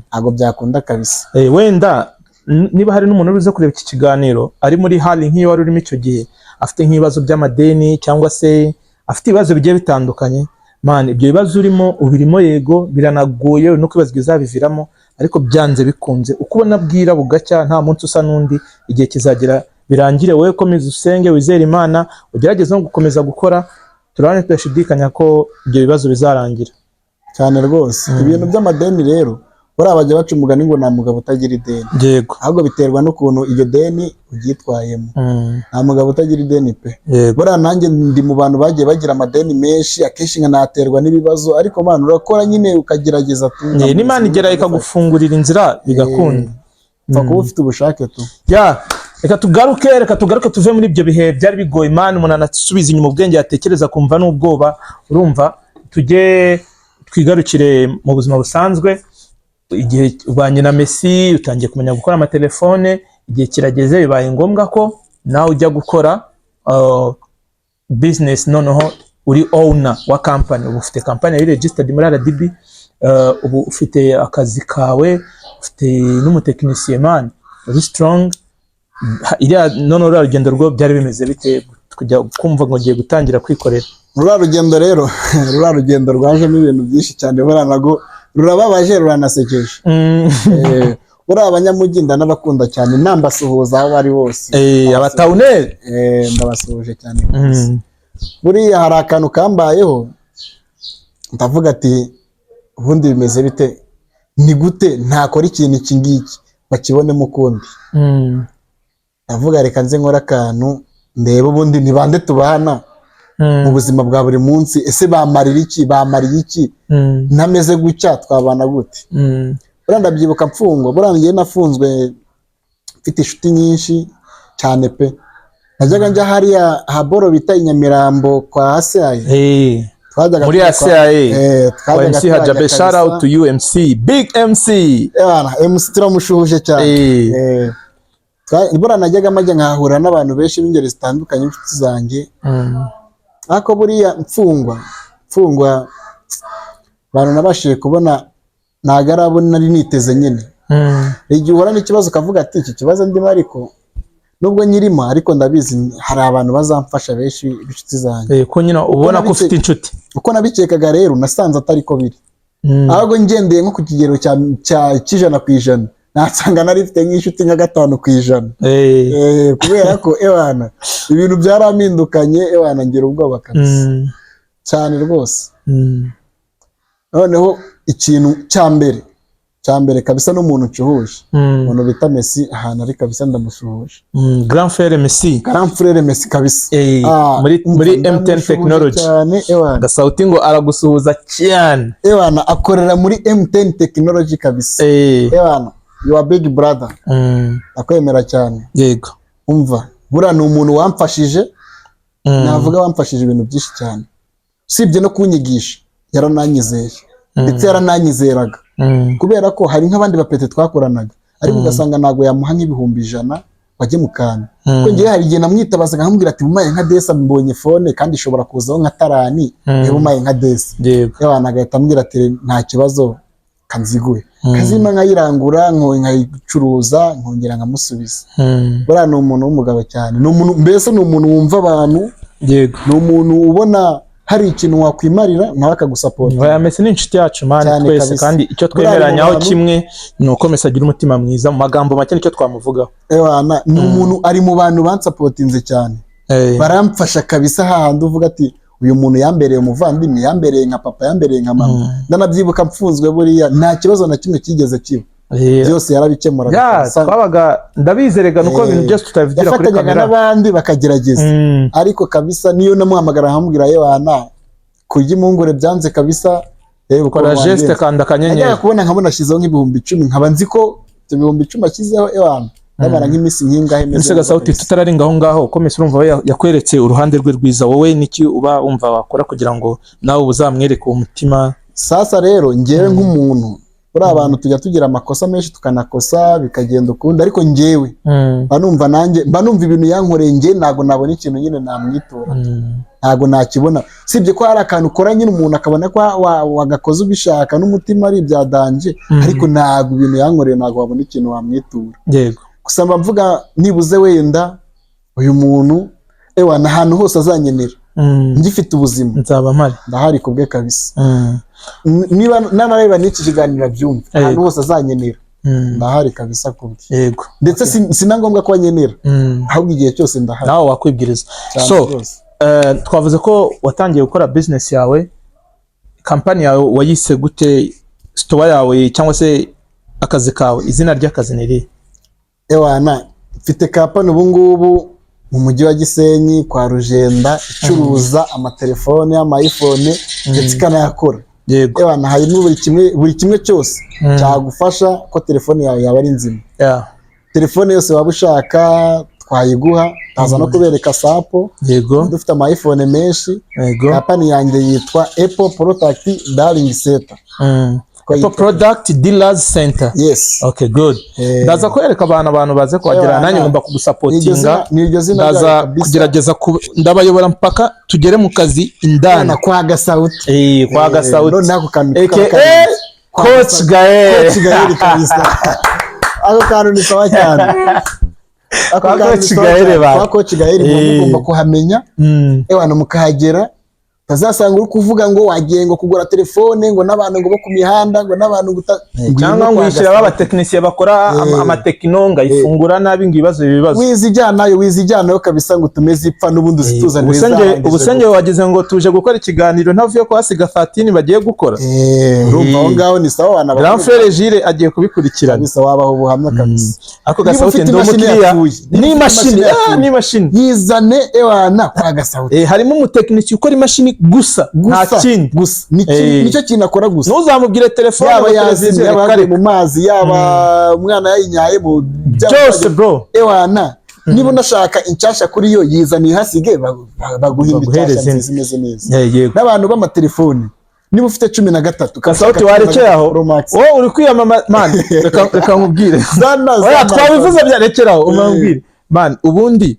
ntabwo byakunda kabisa.
Wenda Niba hari n'umuntu uri buze kureba iki kiganiro ari muri hali nk'iyo wari urimo icyo gihe, afite nk'ibibazo by'amadeni cyangwa se afite ibibazo bigiye bitandukanye, man, ibyo bibazo urimo ubirimo, yego biranagoye no kwibaza igihe uzabiviramo, ariko byanze bikunze uko ubona bwira bugacya, nta munsi usa n'undi, igihe kizagera birangire. Wowe komeza usenge, wizere Imana, ugerageze no gukomeza gukora. Turabona tudashidikanya ko ibyo bibazo bizarangira.
Cyane rwose. Ibintu by'amadeni rero, buriya bajya baca umugani ngo nta mugabo utagira ideni. Ahubwo biterwa n'ukuntu iryo deni uryitwayemo. Nta mugabo utagira ideni pe. Buriya nanjye ndi mu bantu bagiye bagira amadeni menshi, akenshi nkanaterwa n'ibibazo, ariko man, urakora nyine ukagerageza tu.
N'Imana igera ikagufungurira inzira bigakunda.
Upfa kuba ufite ubushake tu.
Ya, reka tugaruke tuve muri ibyo bihe byari bigoye, Imana, umuntu anasubiza inyuma ubwenge, yatekereza kumva n'ubwoba. Urumva, tujye twigarukire mu buzima busanzwe. Igihe ubanye na Messi, utangiye kumenya gukora amatelefone, igihe kirageze bibaye ngombwa ko nawe ujya gukora business, noneho uri owner wa company. Ubu ufite company yari registered muri RDB, ubu ufite akazi kawe, ufite n'umutekinisiye, man, uri strong. Iriya none ruriya rugendo rwo byari bimeze bite, kujya kumva ngo ngiye gutangira kwikorera?
Ruriya rugendo rero, ruriya rugendo rwajemo ibintu byinshi cyane. Buriya nago rurababaje, ruranasekeje. Buriya abanyamujyi ndanabakunda cyane, nambasuhuza aho bari bose.
Abatawuneri.
Ndabasuhuje cyane rwose. Buriya hari akantu kambayeho, ndavuga ati: "Ubundi bimeze bite? Ni gute ntakora ikintu iki ngiki bakibonemo ukundi?" Ndavuga: "Reka nze nkore akantu ndebe ubundi ni bande tubana mu buzima bwa buri munsi. Ese bamarira iki? Bamariye iki? Ntameze gutya twabana gute?" Buriya ndabyibuka mfungwa, buriya njyewe nafunzwe mfite inshuti nyinshi cyane pe. Najyaga njya hariya haboro bita i Nyamirambo kwa Aseaye. Twajyaga
Muri ACIA. Kwa
twajyaga
MC
tuhajya
Hajabe, shout
kabisa.
out to you MC, big MC.
Ebana, MC turamushuhuje cyane. Buriya najyaga majya nkahahura n'abantu benshi b'ingeri zitandukanye, inshuti zanjye. Ariko buriya mfungwa abantu nabashije kubona ntabwo ari abo nari niteze nyine. Igihe uhura n'ikibazo ukavuga ati: "Iki kibazo ndimo, ariko nubwo nyirimo, ariko ndabizi hari abantu bazamfasha benshi b'inshuti zanjye."
Ko nyine ubona ko ufite inshuti.
Uko nabikekaga rero nasanze atari ko biri. Ahubwo ngendeye nko ku kigero cya 100%, nasanga nari mfite nk'inshuti nka 5%. Kubera ko ewana ibintu byarampindukanye, ewana ngira ubwoba kabisa, cyane rwose. Noneho ikintu cya mbere kabisa n'umuntu nshuhuje, umuntu bita Messi, ahantu ari kabisa ndamushuhuje.
Grand frère Messi.
Grand frère Messi kabisa.
Muri
Umva,
muri MTN
ndamushuhuje
Technology.
cyane ewana.
Gasauti ngo aragusuhuza cyane.
Ewana akorera muri MTN Technology kabisa. Ewana, you are big brother. Akwemera cyane. Umva, buriya ni umuntu wamfashije, navuga wamfashije ibintu byinshi cyane. Usibye no kunyigisha, yarananyizeye, ndetse yarananyizeraga, kubera ko hari nk'abandi bapete twakoranaga, ariko ugasanga ntabwo yamuha nk'ibihumbi 100 bajye mu kantu. Kuko ngewe hari igihe namwitabazaga nkamubwira ati: "Bumaye nka desa, mbonye phone kandi ishobora kuzaho nka tarani, reba umaye nka desa." Abantu agahita ambwira ati: "Nta kibazo, kanziguhe." Kazima nkayirangura, nkayicuruza, nkongera nkamusubiza. Buriya ni umuntu w'umugabo cyane, ni umuntu mbese, ni umuntu wumva abantu. Ni umuntu ubona hari ikintu wakwimarira nawe akagusapota.
Oya, Messi ni inshuti yacu, man,
Cyane
twese.
kabisa.
Kandi icyo
Buriya ari mu
twemeranyaho kimwe ni uko Messi agira umutima mwiza. Mu magambo make nicyo twamuvugaho.
Ewana, ni umuntu ari mu bantu bansapotinze cyane, baramfasha kabisa, hahandi uvuga ati: "Uyu muntu yambereye umuvandimwe, yambereye nka papa, yambereye nka mama." Ndanabyibuka mfunzwe, buriya nta kibazo na kimwe cyigeze kiba, byose yarabikemuraga kabisa.
Twabaga ndabizerega nuko ibintu byose tutabivugira kuri
Yafatanyaga
kamera.
n'abandi bakagerageza, ariko kabisa niyo namuhamagara nkamubwira: "Yewana, kurya impungure byanze kabisa, reba ukuntu
Kora geste,
wangenza."
kanda akanyenyeri.
Najyaga kubona nkabona ashyizeho nk'ibihumbi 10, nkaba nzi ko ibyo 10,000 ashyizeho, ewana, ndabara nk'iminsi nk'ingahe imeze
Ese
neza
Gasauti,
kabisa.
tutararenga aho ngaho, ko Messi urumva we yakweretse uruhande rwe rwiza, wowe niki uba wumva wakora kugira ngo nawe uzamwereke uwo mutima?
Sasa rero ngewe nk'umuntu, buriya abantu tujya tugira amakosa menshi, tukanakosa bikagenda ukundi, ariko ngewe mba numva nanjye, mba numva ibintu yankoreye, ngewe ntabwo nabona ikintu nyine namwitura. Ntabwo nakibona, usibye ko hari akantu ukora nyine umuntu akabona ko wagakoze ubishaka n'umutima, ari ibya danger, ariko ntabwo ibintu yankoreye, ntabwo wabona ikintu wamwitura. Gusa mba mvuga nibuze wenda uyu muntu, ewa, ahantu hose azankenera ngifite ubuzima,
nzaba mpari.
Ndahari kubwe kabisa. Niba nanareba n'iki kiganiro abyumva, ahantu hose azankenera, ndahari kabisa kubwe. Ndetse si na ngombwa ko ankenera, ahubwo igihe cyose ndahari.
Nawe wakwibwiriza.
Cyane
So
rwose.
twavuze ko watangiye gukora business yawe. Kampani yawe wayise gute? Store yawe cyangwa se akazi kawe, izina ry'akazi ni irihe?
Ewana, mfite kampani ubu ngubu mu mujyi wa Gisenyi kwa Rujenda, icuruza amatelefone y'ama iPhone ndetse ikanayakora. Ewana, harimo buri kimwe, buri kimwe cyose cyagufasha ko telefone yawe yaba ari nzima. Telefone yose waba ushaka twayiguha, taza no kubereka sample. Dufite ama iPhone menshi. Kampani yanjye yitwa Apple Product Dealing Center. Ko
Apple
yitwa.
Product Dealers Center.
Yes.
Okay, good. Ndaza kwereka abantu baze kuhagera.
Ewana,
nanjye ngomba
Ni iryo
kugusapotinga.
zina, ni iryo zina
Ndaza
ryayo kabisa.
kugerageza ndabayobora mpaka tugere mu kazi indani.
Ewana, kwa Gasauti.
Kwa Gasauti.
None ako kantu
aka
kaba karenze.
Coach Gael.
Coach Gael kabisa, ako kantu ni sawa cyane. Ako
Kwa
kantu ni
Coach
sawa
Gael
cyane.
ba.
Kwa Coach Gael muba mugomba kuhamenya. Ewana, mukahagera, utazasanga uri kuvuga ngo wagiye ngo kugura telefone ngo n'abantu ngo bo ku mihanda, ngo n'abantu ngo
Cyangwa ngo
kwa
yishyira
Gasauti.
abatekinisiye bakora amatekino ngo ayifungura nabi, ngo ibibazo ibibazo.
Wizijyanayo, wizijyanayo kabisa, ngo utume zipfa n'ubundi uzituzanire zarangije.
Ubuse nge wagize ngo tuje gukora ikiganiro ntavuye kuhasiga 13 bagiye gukora?
Urumva aho ngaho ni sawa, wana.
Grand frère Gilles agiye kubikurikirana.
Kabisa, wabaho ubuhamya kabisa.
Ako
Niba
Gasauti
ufite
ndi
imashini
umukiriya.
yapfuye, niba ufite
N'imashini
imashini yapfuye,
n'imashini.
Yizane, ewana, kwa Gasauti.
Harimo umutekinisiye ukora imashini gusa, nta
Gusa
kindi.
Gusa nicyo kintu akora gusa.
Ntuzamubwire telefone
Yaba
ngo
yazimye,
televiziyo,
yaba
reka
yaguye
reka.
mu mazi, yaba umwana yayinyaye mu
Byose, bro.
Ewana, niba unashaka inshyashya kuri yo, yizaniye ihasige, baguha indi
Baguhereze
nshyashya
indi.
nziza imeze neza.
Yego.
N'abantu b'amatelefoni, niba ufite 13 ukaba
Gasauti
ushaka
warekeye aho.
13 Pro Max.
Wowe uri kwiyamamaza, man, reka nkubwire.
Zana,
Oya,
zana,
twabivuze
zana.
bya, rekeraho umubwire, man. Ubundi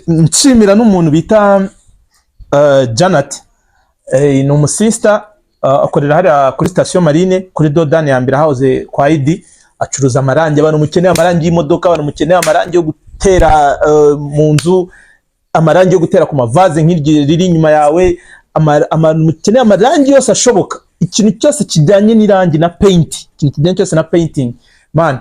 nshimira n'umuntu bita Janet. Ni umusista, akorera hariya kuri station Marine, kuri dodani ya mbere house kwa Idi. Acuruza amarangi. Abantu mukeneye amarangi y'imodoka, abantu mukeneye amarangi yo gutera mu nzu, amarangi yo gutera ku mavaze nk'iryo riri inyuma yawe, mukeneye amarangi yose ashoboka, ikintu cyose kijyanye n'irangi na paint, ikintu kijyanye cyose na painting, man,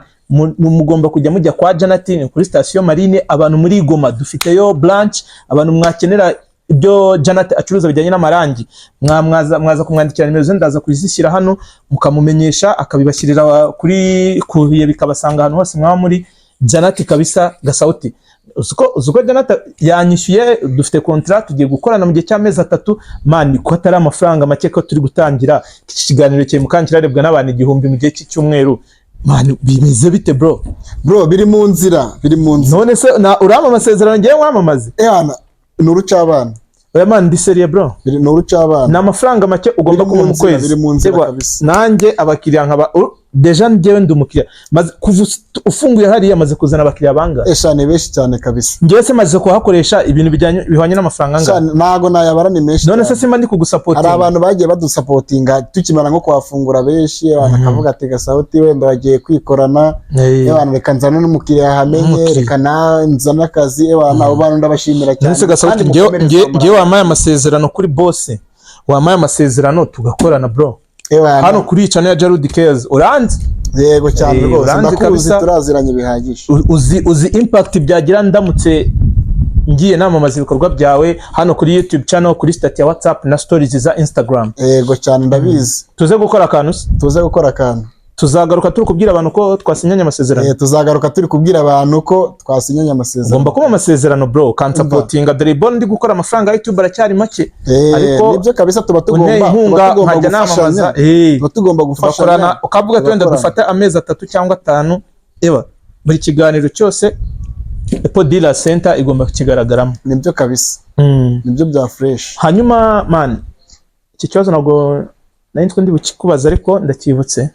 mugomba kujya mujya kwa Janet, ni kuri station Marine. Abantu muri Goma dufiteyo branch. Abantu mwakenera ibyo Janet acuruza bijyanye n'amarangi, mwaza kumwandikira nimero ze, ndaza kuzishyira hano, mukamumenyesha akabibashyirira kuri courrier, bikabasanga ahantu hose mwaba muri. Janet kabisa, Gasauti, uzi ko Janet yanyishyuye, dufite contrat, tugiye gukorana mu gihe cy'amezi 3, man, ko atari amafaranga make, ko turi gutangira iki kiganiro kiri mu kanya kirarebwa n'abantu 1000 mu gihe cy'icyumweru, man, bimeze bite, bro?
Bro, biri mu nzira, biri mu nzira.
None se urampa amasezerano ngewe wamamaze?
Ewana, ni urucabana.
Oya man, ndi sérieux, bro.
Ni urucabana.
Ni amafaranga make ugomba
Biri
kuba
mu
mu
nzira,
kwezi.
biri mu nzira
Yego,
kabisa.
Nanjye abakiriya nkaba déjà njyewe ndi umukiriya. Maze kuva ufunguye hariya maze kuzana abakiriya bangahe?
Esha, ni benshi cyane kabisa.
Njyewe se maze kuhakoresha ibintu bijyanye bihwanye n'amafaranga
Sha,
angahe?
Ntago nayabara, ni menshi
None se
cyane.
simba ndi
Hari
kugusapotinga?
abantu bagiye badusapotinga tukimara nko kuhafungura benshi, abantu bakavuga ati: "Gasauti wenda bagiye kwikorana, abantu reka nzane n'umukiriya ahamenye."
N'umukiriya.
Reka na nzane akazi, abantu, abo bantu ndabashimira cyane.
None se Gasauti,
Kandi mukomereze aho.
njyewe wampaye amasezerano kuri boss, wampaye amasezerano tugakorana, bro?
Ewana,
Hano kuri channel ya Jarud Cares, uranzi?
Yego cyane rwose.
Uranzi
Ndakuzi,
kabisa.
turaziranye bihagije.
Uzi impact byagira ndamutse ngiye namamaza ibikorwa byawe hano kuri YouTube channel, kuri status ya WhatsApp na stories za Instagram?
Yego cyane, ndabizi.
Tuze gukora akantu se?
Tuze gukora akantu.
Tuzagaruka turi kubwira abantu ko twasinyanye amasezerano.
Tuzagaruka turi kubwira abantu ko twasinyanye amasezerano.
Ugomba kuba amasezerano, bro, ukansapotinga, dore ibona ndi gukora amafaranga ya YouTube aracyari make. Ariko
Nibyo kabisa, tuba
unteye
tugomba
inkunga
tuba tugomba
nkajya
gufashanya.
namamaza.
Tuba tugomba gufashanya.
Tugakorana, ukavuga ati wenda
Tugakorana.
dufate amezi 3 cyangwa 5, eba buri kiganiro cyose Apple Dealer Center igomba kukigaragaramo.
Nibyo kabisa, nibyo bya fresh.
Hanyuma man, iki kibazo ntabwo nari nzi ko ndi bukikubaza, ariko ndacyibutse.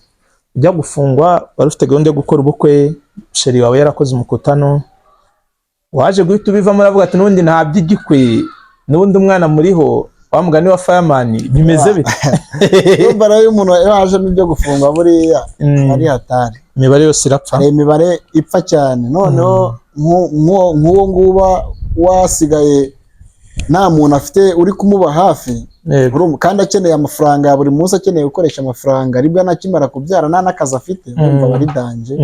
Ujya gufungwa wari ufite gahunda yo gukora ubukwe, chéri wawe yarakoze umukutano, waje guhita ubivamo uravuga ati n'ubundi nta by'igikwe. N'ubundi umwana muriho wa mugani wa fireman, bimeze bite?
Urumva rero, iyo umuntu yajemo ibyo gufunga buriya ari hatari.
Imibare yose irapfa.
Hari imibare ipfa cyane. Noneho nk'uwo nguwo wasigaye nta muntu afite uri kumuba hafi. Urumva, kandi akeneye amafaranga ya buri munsi, akeneye gukoresha amafaranga, aribwo anakimara kubyara, nta n'akazi afite, urumva aba ari danger.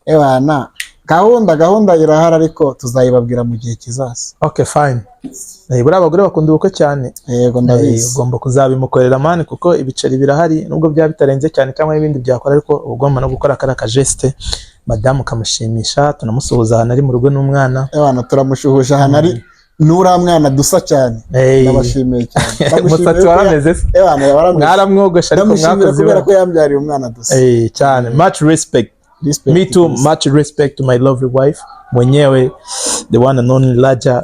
Ebana, gahunda irahari, ariko tuzayibabwira mu gihe kizaza.
Okay, fine. Buriya abagore bakunda ubukwe cyane.
Yego, ndabizi.
Ugomba kuzabimukorera, man, kuko ibiceri birahari, nubwo byaba bitarenze cyane cyangwa n'ibindi byakora, ariko uba ugomba no gukora kariya kageste, madamu kamushimisha. Tunamusuhuza ahantu ari mu rugo n'umwana.
Ebana, turamushuhuje ahantu ari n'uriya mwana dusa cyane. Ndabashimiye cyane. Ndamushimiye
Umusatsi
ko
warameze se?
Ebana, warameze.
Mwaramwogoshe, ariko
Ndamushimira
mwakoze
kubera
ibara.
ko yambyariye umwana dusa.
Cyane, much respect.
Respect
Me too.
kabisa.
Much respect to my lovely wife mwenyewe, the one and only Raja.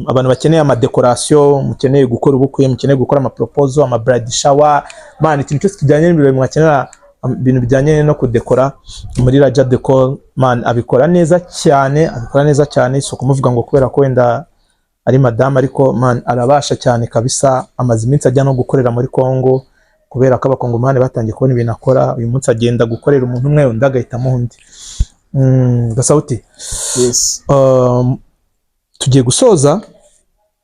Abantu bakeneye amadecoration, mukeneye gukora ubukwe, mukeneye gukora amaproposal, ama bride shower, man, ikintu cyose kijyanye n'ibirori mwakenera, ibintu bijyanye no kudekora muri Raja Decor, man, abikora neza cyane, abikora neza cyane. Si ukumuvuga ngo kubera ko wenda ari madamu, ariko man, arabasha cyane kabisa. Amaze iminsi ajya no gukorera muri Congo kubera ko abakongomani batangiye kubona ibintu akora. Uyu munsi agenda gukorera umuntu umwe, undi agahitamo undi. Gasauti,
Yes.
Tugiye gusoza,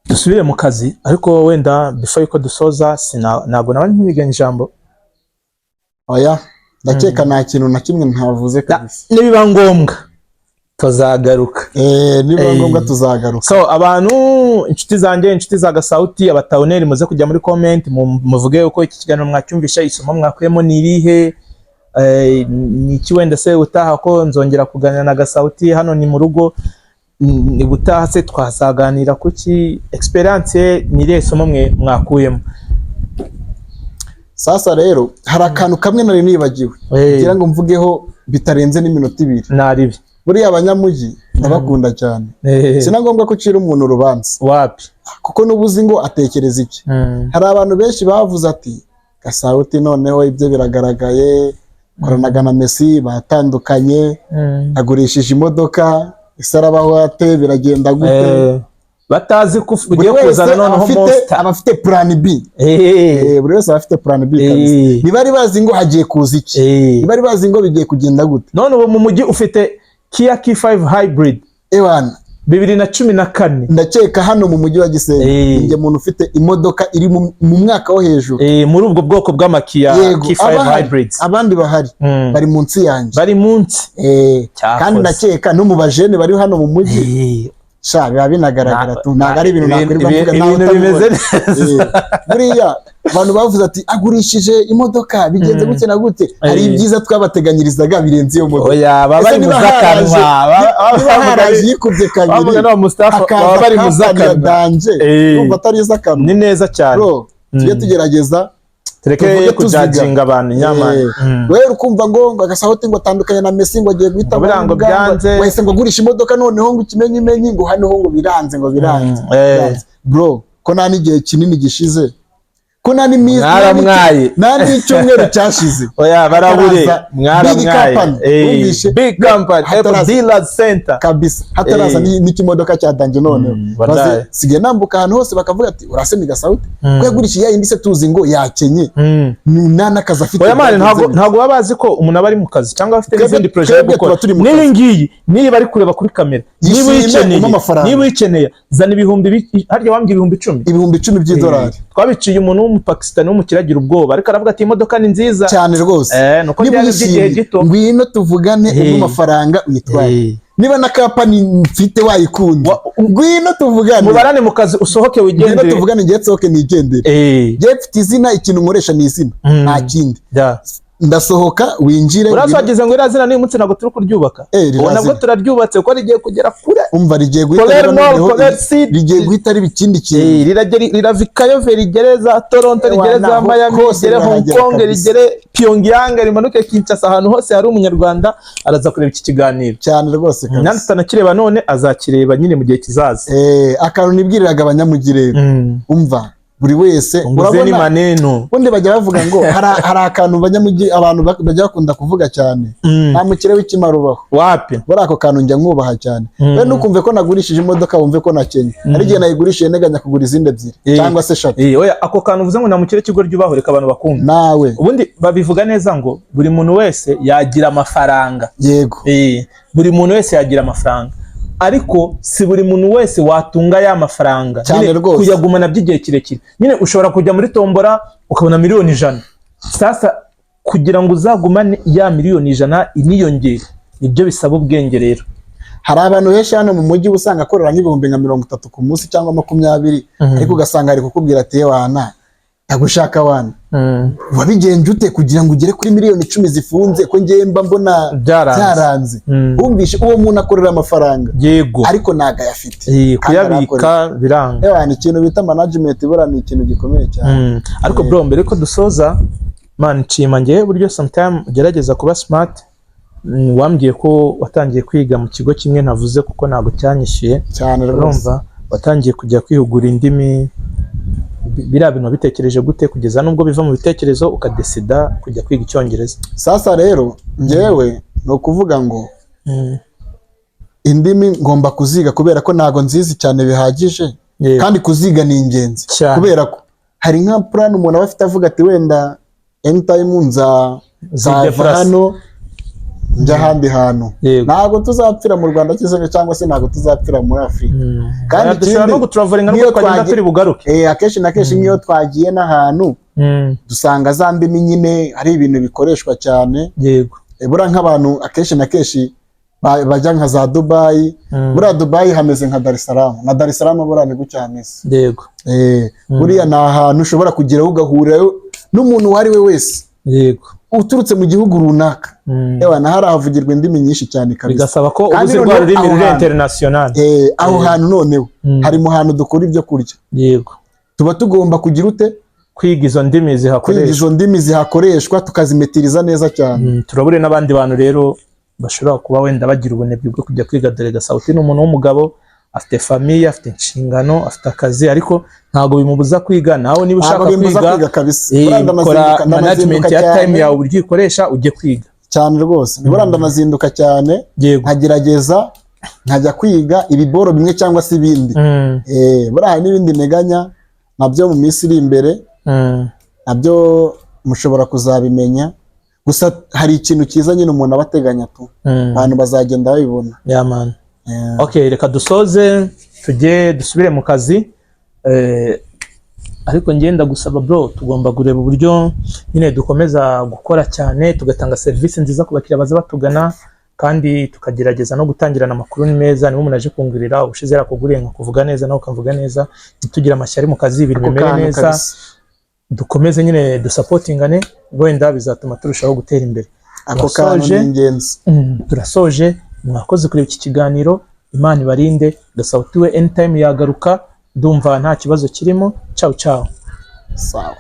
dusubire mu kazi, ariko wenda before yuko dusoza, ntabwo naba nkwiganye ijambo.
Oya, ndakeka nta kintu na kimwe ntavuze kabisa.
Nibiba ngombwa tuzagaruka.
Niba ngombwa tuzagaruka.
So abantu, inshuti zanjye, inshuti za Gasauti, abatawuneri, muze kujya muri comment, muvuge uko iki kiganiro mwacyumvisha, isomo mwakuyemo ni irihe, ni iki wenda se utaha ko nzongera kuganira na Gasauti, hano ni mu rugo, ni gutaha se twazaganira kuki, experience ni irihe, somo mwe mwakuyemo.
Sasa rero hari akantu kamwe nari nibagiwe ngira ngo mvugeho bitarenze n'iminota 2.
Naribi.
Buriya abanyamujyi ndabakunda cyane. Si na ngombwa ko ucira umuntu urubanza,
Wapi.
kuko n'ubu uzi ngo atekereza iki. Hari abantu benshi bavuze ati: "Gasauti noneho ibyo biragaragaye, koranaga na Messi batandukanye, agurishije imodoka, ese arabaho ate, biragenda gute?"
Batazi ko
Buri
ugiye
wese
kuzana noneho monster.
aba afite plan B. Buri wese aba afite plan B kabisa. Ntibari bazi ngo hagiye kuza iki, ntibari bazi ngo bigiye kugenda gute.
None ubu mu mujyi ufite Kia K5 Hybrid
Ewana,
2014.
Ndakeka hano mu mujyi wa Gisenyi ninjye muntu ufite imodoka iri mu mwaka wo hejuru.
Muri ubwo bwoko bw'amaKia
Yego,
K5
abahari,
Hybrids.
abandi bahari bari munsi yanjye.
Bari munsi. Cyakoze.
Kandi ndakeka no mu bajene bari hano mu mujyi, sha, biba binagaragara tu, ntabwo ari ibintu nakwirirwa mvuga nawe
Ibintu bimeze
utabibona.
neza.
Buriya abantu bavuze ati agurishije imodoka, bigenze gute na gute, hari ibyiza twabateganyirizaga birenze iyo modoka.
Oya, baba
Ese
bari mu
niba
zakanwa.
niba haraje yikubye kabiri,
wa Mustafa,
hakaza
baba bari mu
kampani ya
zakanwa.
danger, urumva atari iz'akanwa?
Ni neza cyane.
Bro, tujye tugerageza
Tureke
tuvuge tuziga.
kujudginga abantu nyamara.
Wewe ukumva ngo Agasauti ngo atandukanye na Messi, ngo agiye guhita
Ngo buriya ngo byanze.
wahise ngo agurisha imodoka, noneho ngo ikimenyimenyi ngo hano ho ngo biranze, ngo biranze. Biranze. Bro, ko nta n'igihe kinini gishize, ko nta n'iminsi
Mwaramwaye.
nta n'icyumweru cyashize
Oya, barabure.
hataraza big
Mwaramwaye.
company, wumvishe?
Big company Apple Dealers Center.
Kabisa, hataraza n'ikimodoka cya danger noneho.
Wallahi.
Maze sigaye nambuka ahantu hose bakavuga ati: "Urasema Gasauti ko yagurishije ya yindi se tuzi ngo yakenye, nta n'akazi afite,
Oya man,
byagenze
ntabwo
bite?"
ntabwo baba bazi ko umuntu aba ari mu kazi cyangwa afite n'izindi projet yo
Twebwe
gukora.
tuba turi mu
N'iyi
kazi.
ngiyi, niba ari kureba kuri kamera, niba
Yishime,
uyikeneye,
umpe amafaranga.
niba uyikeneye, zana ibihumbi harya wambwiye 10,000?
10,000 by'idolari.
Twabiciye umuntu w'umupakistani w'umukire agira ubwoba, ariko aravuga ati: "Imodoka ni nziza."
Cyane rwose.
Nuko
Niba
byari by'igihe
uyishimye,
gito.
ngwino tuvugane, umpe amafaranga uyitware. Niba na company mfite wayikunda, ngwino tuvugane.
Mubarane mu kazi, usohoke
Ngwino
wigendere.
tuvugane, ngiye nsohoke nigendere. Ngiye mfite izina, ikintu nkoresha ni izina, nta kindi. Ndasohoka winjire.
Uraza wagize ngo iriya zina n'uyu munsi ntabwo turi kuryubaka.
Ririya
Ubu nabwo
zina.
turaryubatse kuko rigiye kugera kure.
Umva, rigiye guhita
Polaire
riba
Nord,
noneho
Polaire Sud.
rigiye guhita riba ikindi kintu.
Rirava i Kayove, rigere za Toronto, rigere za
Naho
Miami,
hose
rigere Hong
rirahagera
Kong,
kabisa.
rigere Pyongyang, rimanuke Kinshasa, ahantu hose hari umunyarwanda araza kureba iki kiganiro.
Cyane rwose
Nanjye
kabisa.
tutanakireba none, azakireba nyine mu gihe kizaza.
Akantu nibwiriraga abanyamujyi rero, umva. Buri wese
Unguzeni
urabona,
maneno.
Ubundi bajya bavuga ngo hari akantu banyamujyi abantu bajya bakunda kuvuga cyane: "Nta mukire w'ikimara ubaho."
Wapi.
Buriya ako kantu njya nkubaha cyane. We ntukumve ko nagurishije imodoka wumve ko nakenye. Hari igihe nayigurishije nteganya kugura izindi ebyiri cyangwa se eshatu.
Oya, ako kantu uvuze ngo nta mukire kigoryi ubaho, reka abantu bakumva.
Nawe.
Ubundi babivuga neza ngo buri muntu wese yagira amafaranga. Buri muntu wese yagira amafaranga, ariko si buri muntu wese watunga ya mafaranga.
Cyane
Nyine
rwose.
kuyagumana by'igihe kirekire. Nyine ushobora kujya muri tombora ukabona miliyoni 100. Sasa kugira ngo uzagumane ya miliyoni 100 iniyongere, nibyo bisaba ubwenge rero.
Hari abantu benshi hano mu mujyi uba usanga akorera nk'ibihumbi nka 30 ku munsi cyangwa 20, ariko ugasanga ari kukubwira ati: "Wana, ndagushaka wana, wabigenje ute kugira ngo ugere kuri miliyoni 10 zifunze, ko ngewe mba mbona
Byaranze."
Byaranze. Wumvishe uwo muntu akorera amafaranga, ariko ntago ayafite. Kandi
Kuyabika
arakorera.
biranga.
Ewana, ikintu bita management buriya ni ikintu gikomeye cyane.
Ariko bro, mbere ko dusoza, man, nshima ngewe buryo sometime ugerageza kuba smart. Wambwiye ko watangiye kwiga mu kigo kimwe ntavuze kuko ntabwo cyanyishyuye.
Cyane rwose.
Urumva watangiye kujya kwihugura indimi. Biriya bintu wabitekereje gute kugeza nubwo biva mu bitekerezo ukadecida kujya kwiga Icyongereza?
Sasa rero ngewe ni ukuvuga ngo indimi ngomba kuziga kubera ko ntago nzizi cyane bihagije, kandi kuziga ni ingenzi, kubera ko hari nka plan umuntu aba afite, avuga ati: "Wenda anytime nzava
Zideplase.
hano njya ahandi hantu." Ntabwo tuzapfira mu Rwanda cyangwa se ntabwo tuzapfira muri Afurika. Kandi
Dushobora
ikindi,
no gutravelinga
n'iyo
nubwo twagenda turi bugaruke.
Akenshi na kenshi nk'iyo twagiye n'ahantu, dusanga za ndimi nyine ari ibintu bikoreshwa cyane. Buriya nk'abantu akenshi na kenshi bajya nka za Dubayi, buriya Dubayi hameze nka Dar es Salaam, na Dar es Salaam buriya ni gutya hameze. Buriya ni ahantu ushobora kugeraho ugahurirayo n'umuntu uwo ari we wese uturutse mu gihugu runaka. Ewa, na hari havugirwa indimi nyinshi cyane kabisa.
Bigasaba ko
Kandi
ubuzi rwa
noneho
rurimi
aho
ruri
hantu-
international.
Aho hantu noneho hari mu hantu dukura ibyo kurya, tuba tugomba kugira ute?
Kwiga izo ndimi
Kwiga
zihakoreshwa.
izo ndimi zihakoreshwa, tukazimetiriza neza cyane.
Turabure n'abandi bantu rero bashobora kuba wenda bagira ubunebwe bwo kujya kwiga. Dore Gasauti ni umuntu w'umugabo, afite famille, afite inshingano, afite akazi, ariko ntabwo bimubuza kwiga. Nawe niba ushaka
Ntabwo bimbuza
kwiga,
kwiga kabisa.
kora
Buriya ndanazinduka
management ya
cyane.
time yawe, uburyo uyikoresha ujye kwiga.
Cyane rwose, buriya ndanazinduka cyane, nkagerageza nkajya kwiga ibiboro bimwe cyangwa se ibindi. Buriya hari n'ibindi nteganya nabyo mu minsi iri imbere, nabyo mushobora kuzabimenya. Gusa hari ikintu cyiza nyine umuntu aba ateganya tu, abantu bazagenda babibona.
Yeah, man. Okay, reka dusoze tujye dusubire mu kazi. Ariko ngenda gusaba bro, tugomba kureba uburyo nyine dukomeza gukora cyane, tugatanga serivisi nziza ku bakiriya baza batugana, kandi tukagerageza no gutangirana amakuru ni meza. Niba umuntu aje kungurira, ubushize yarakuguriye nkakuvuga neza, nawe ukavuga neza, ntitugire amashyari mu kazi, ibintu
Ako
bimere
kantu
neza.
kabisa.
Dukomeze nyine dusupportingane, wenda bizatuma turushaho gutera imbere.
Ako kantu
Turasoje.
ni ingenzi.
Turasoje. Mwakoze kureba iki kiganiro, Imana ibarinde. Gasauti we anytime yagaruka, ndumva nta kibazo kirimo. Ciao ciao.
Sawa.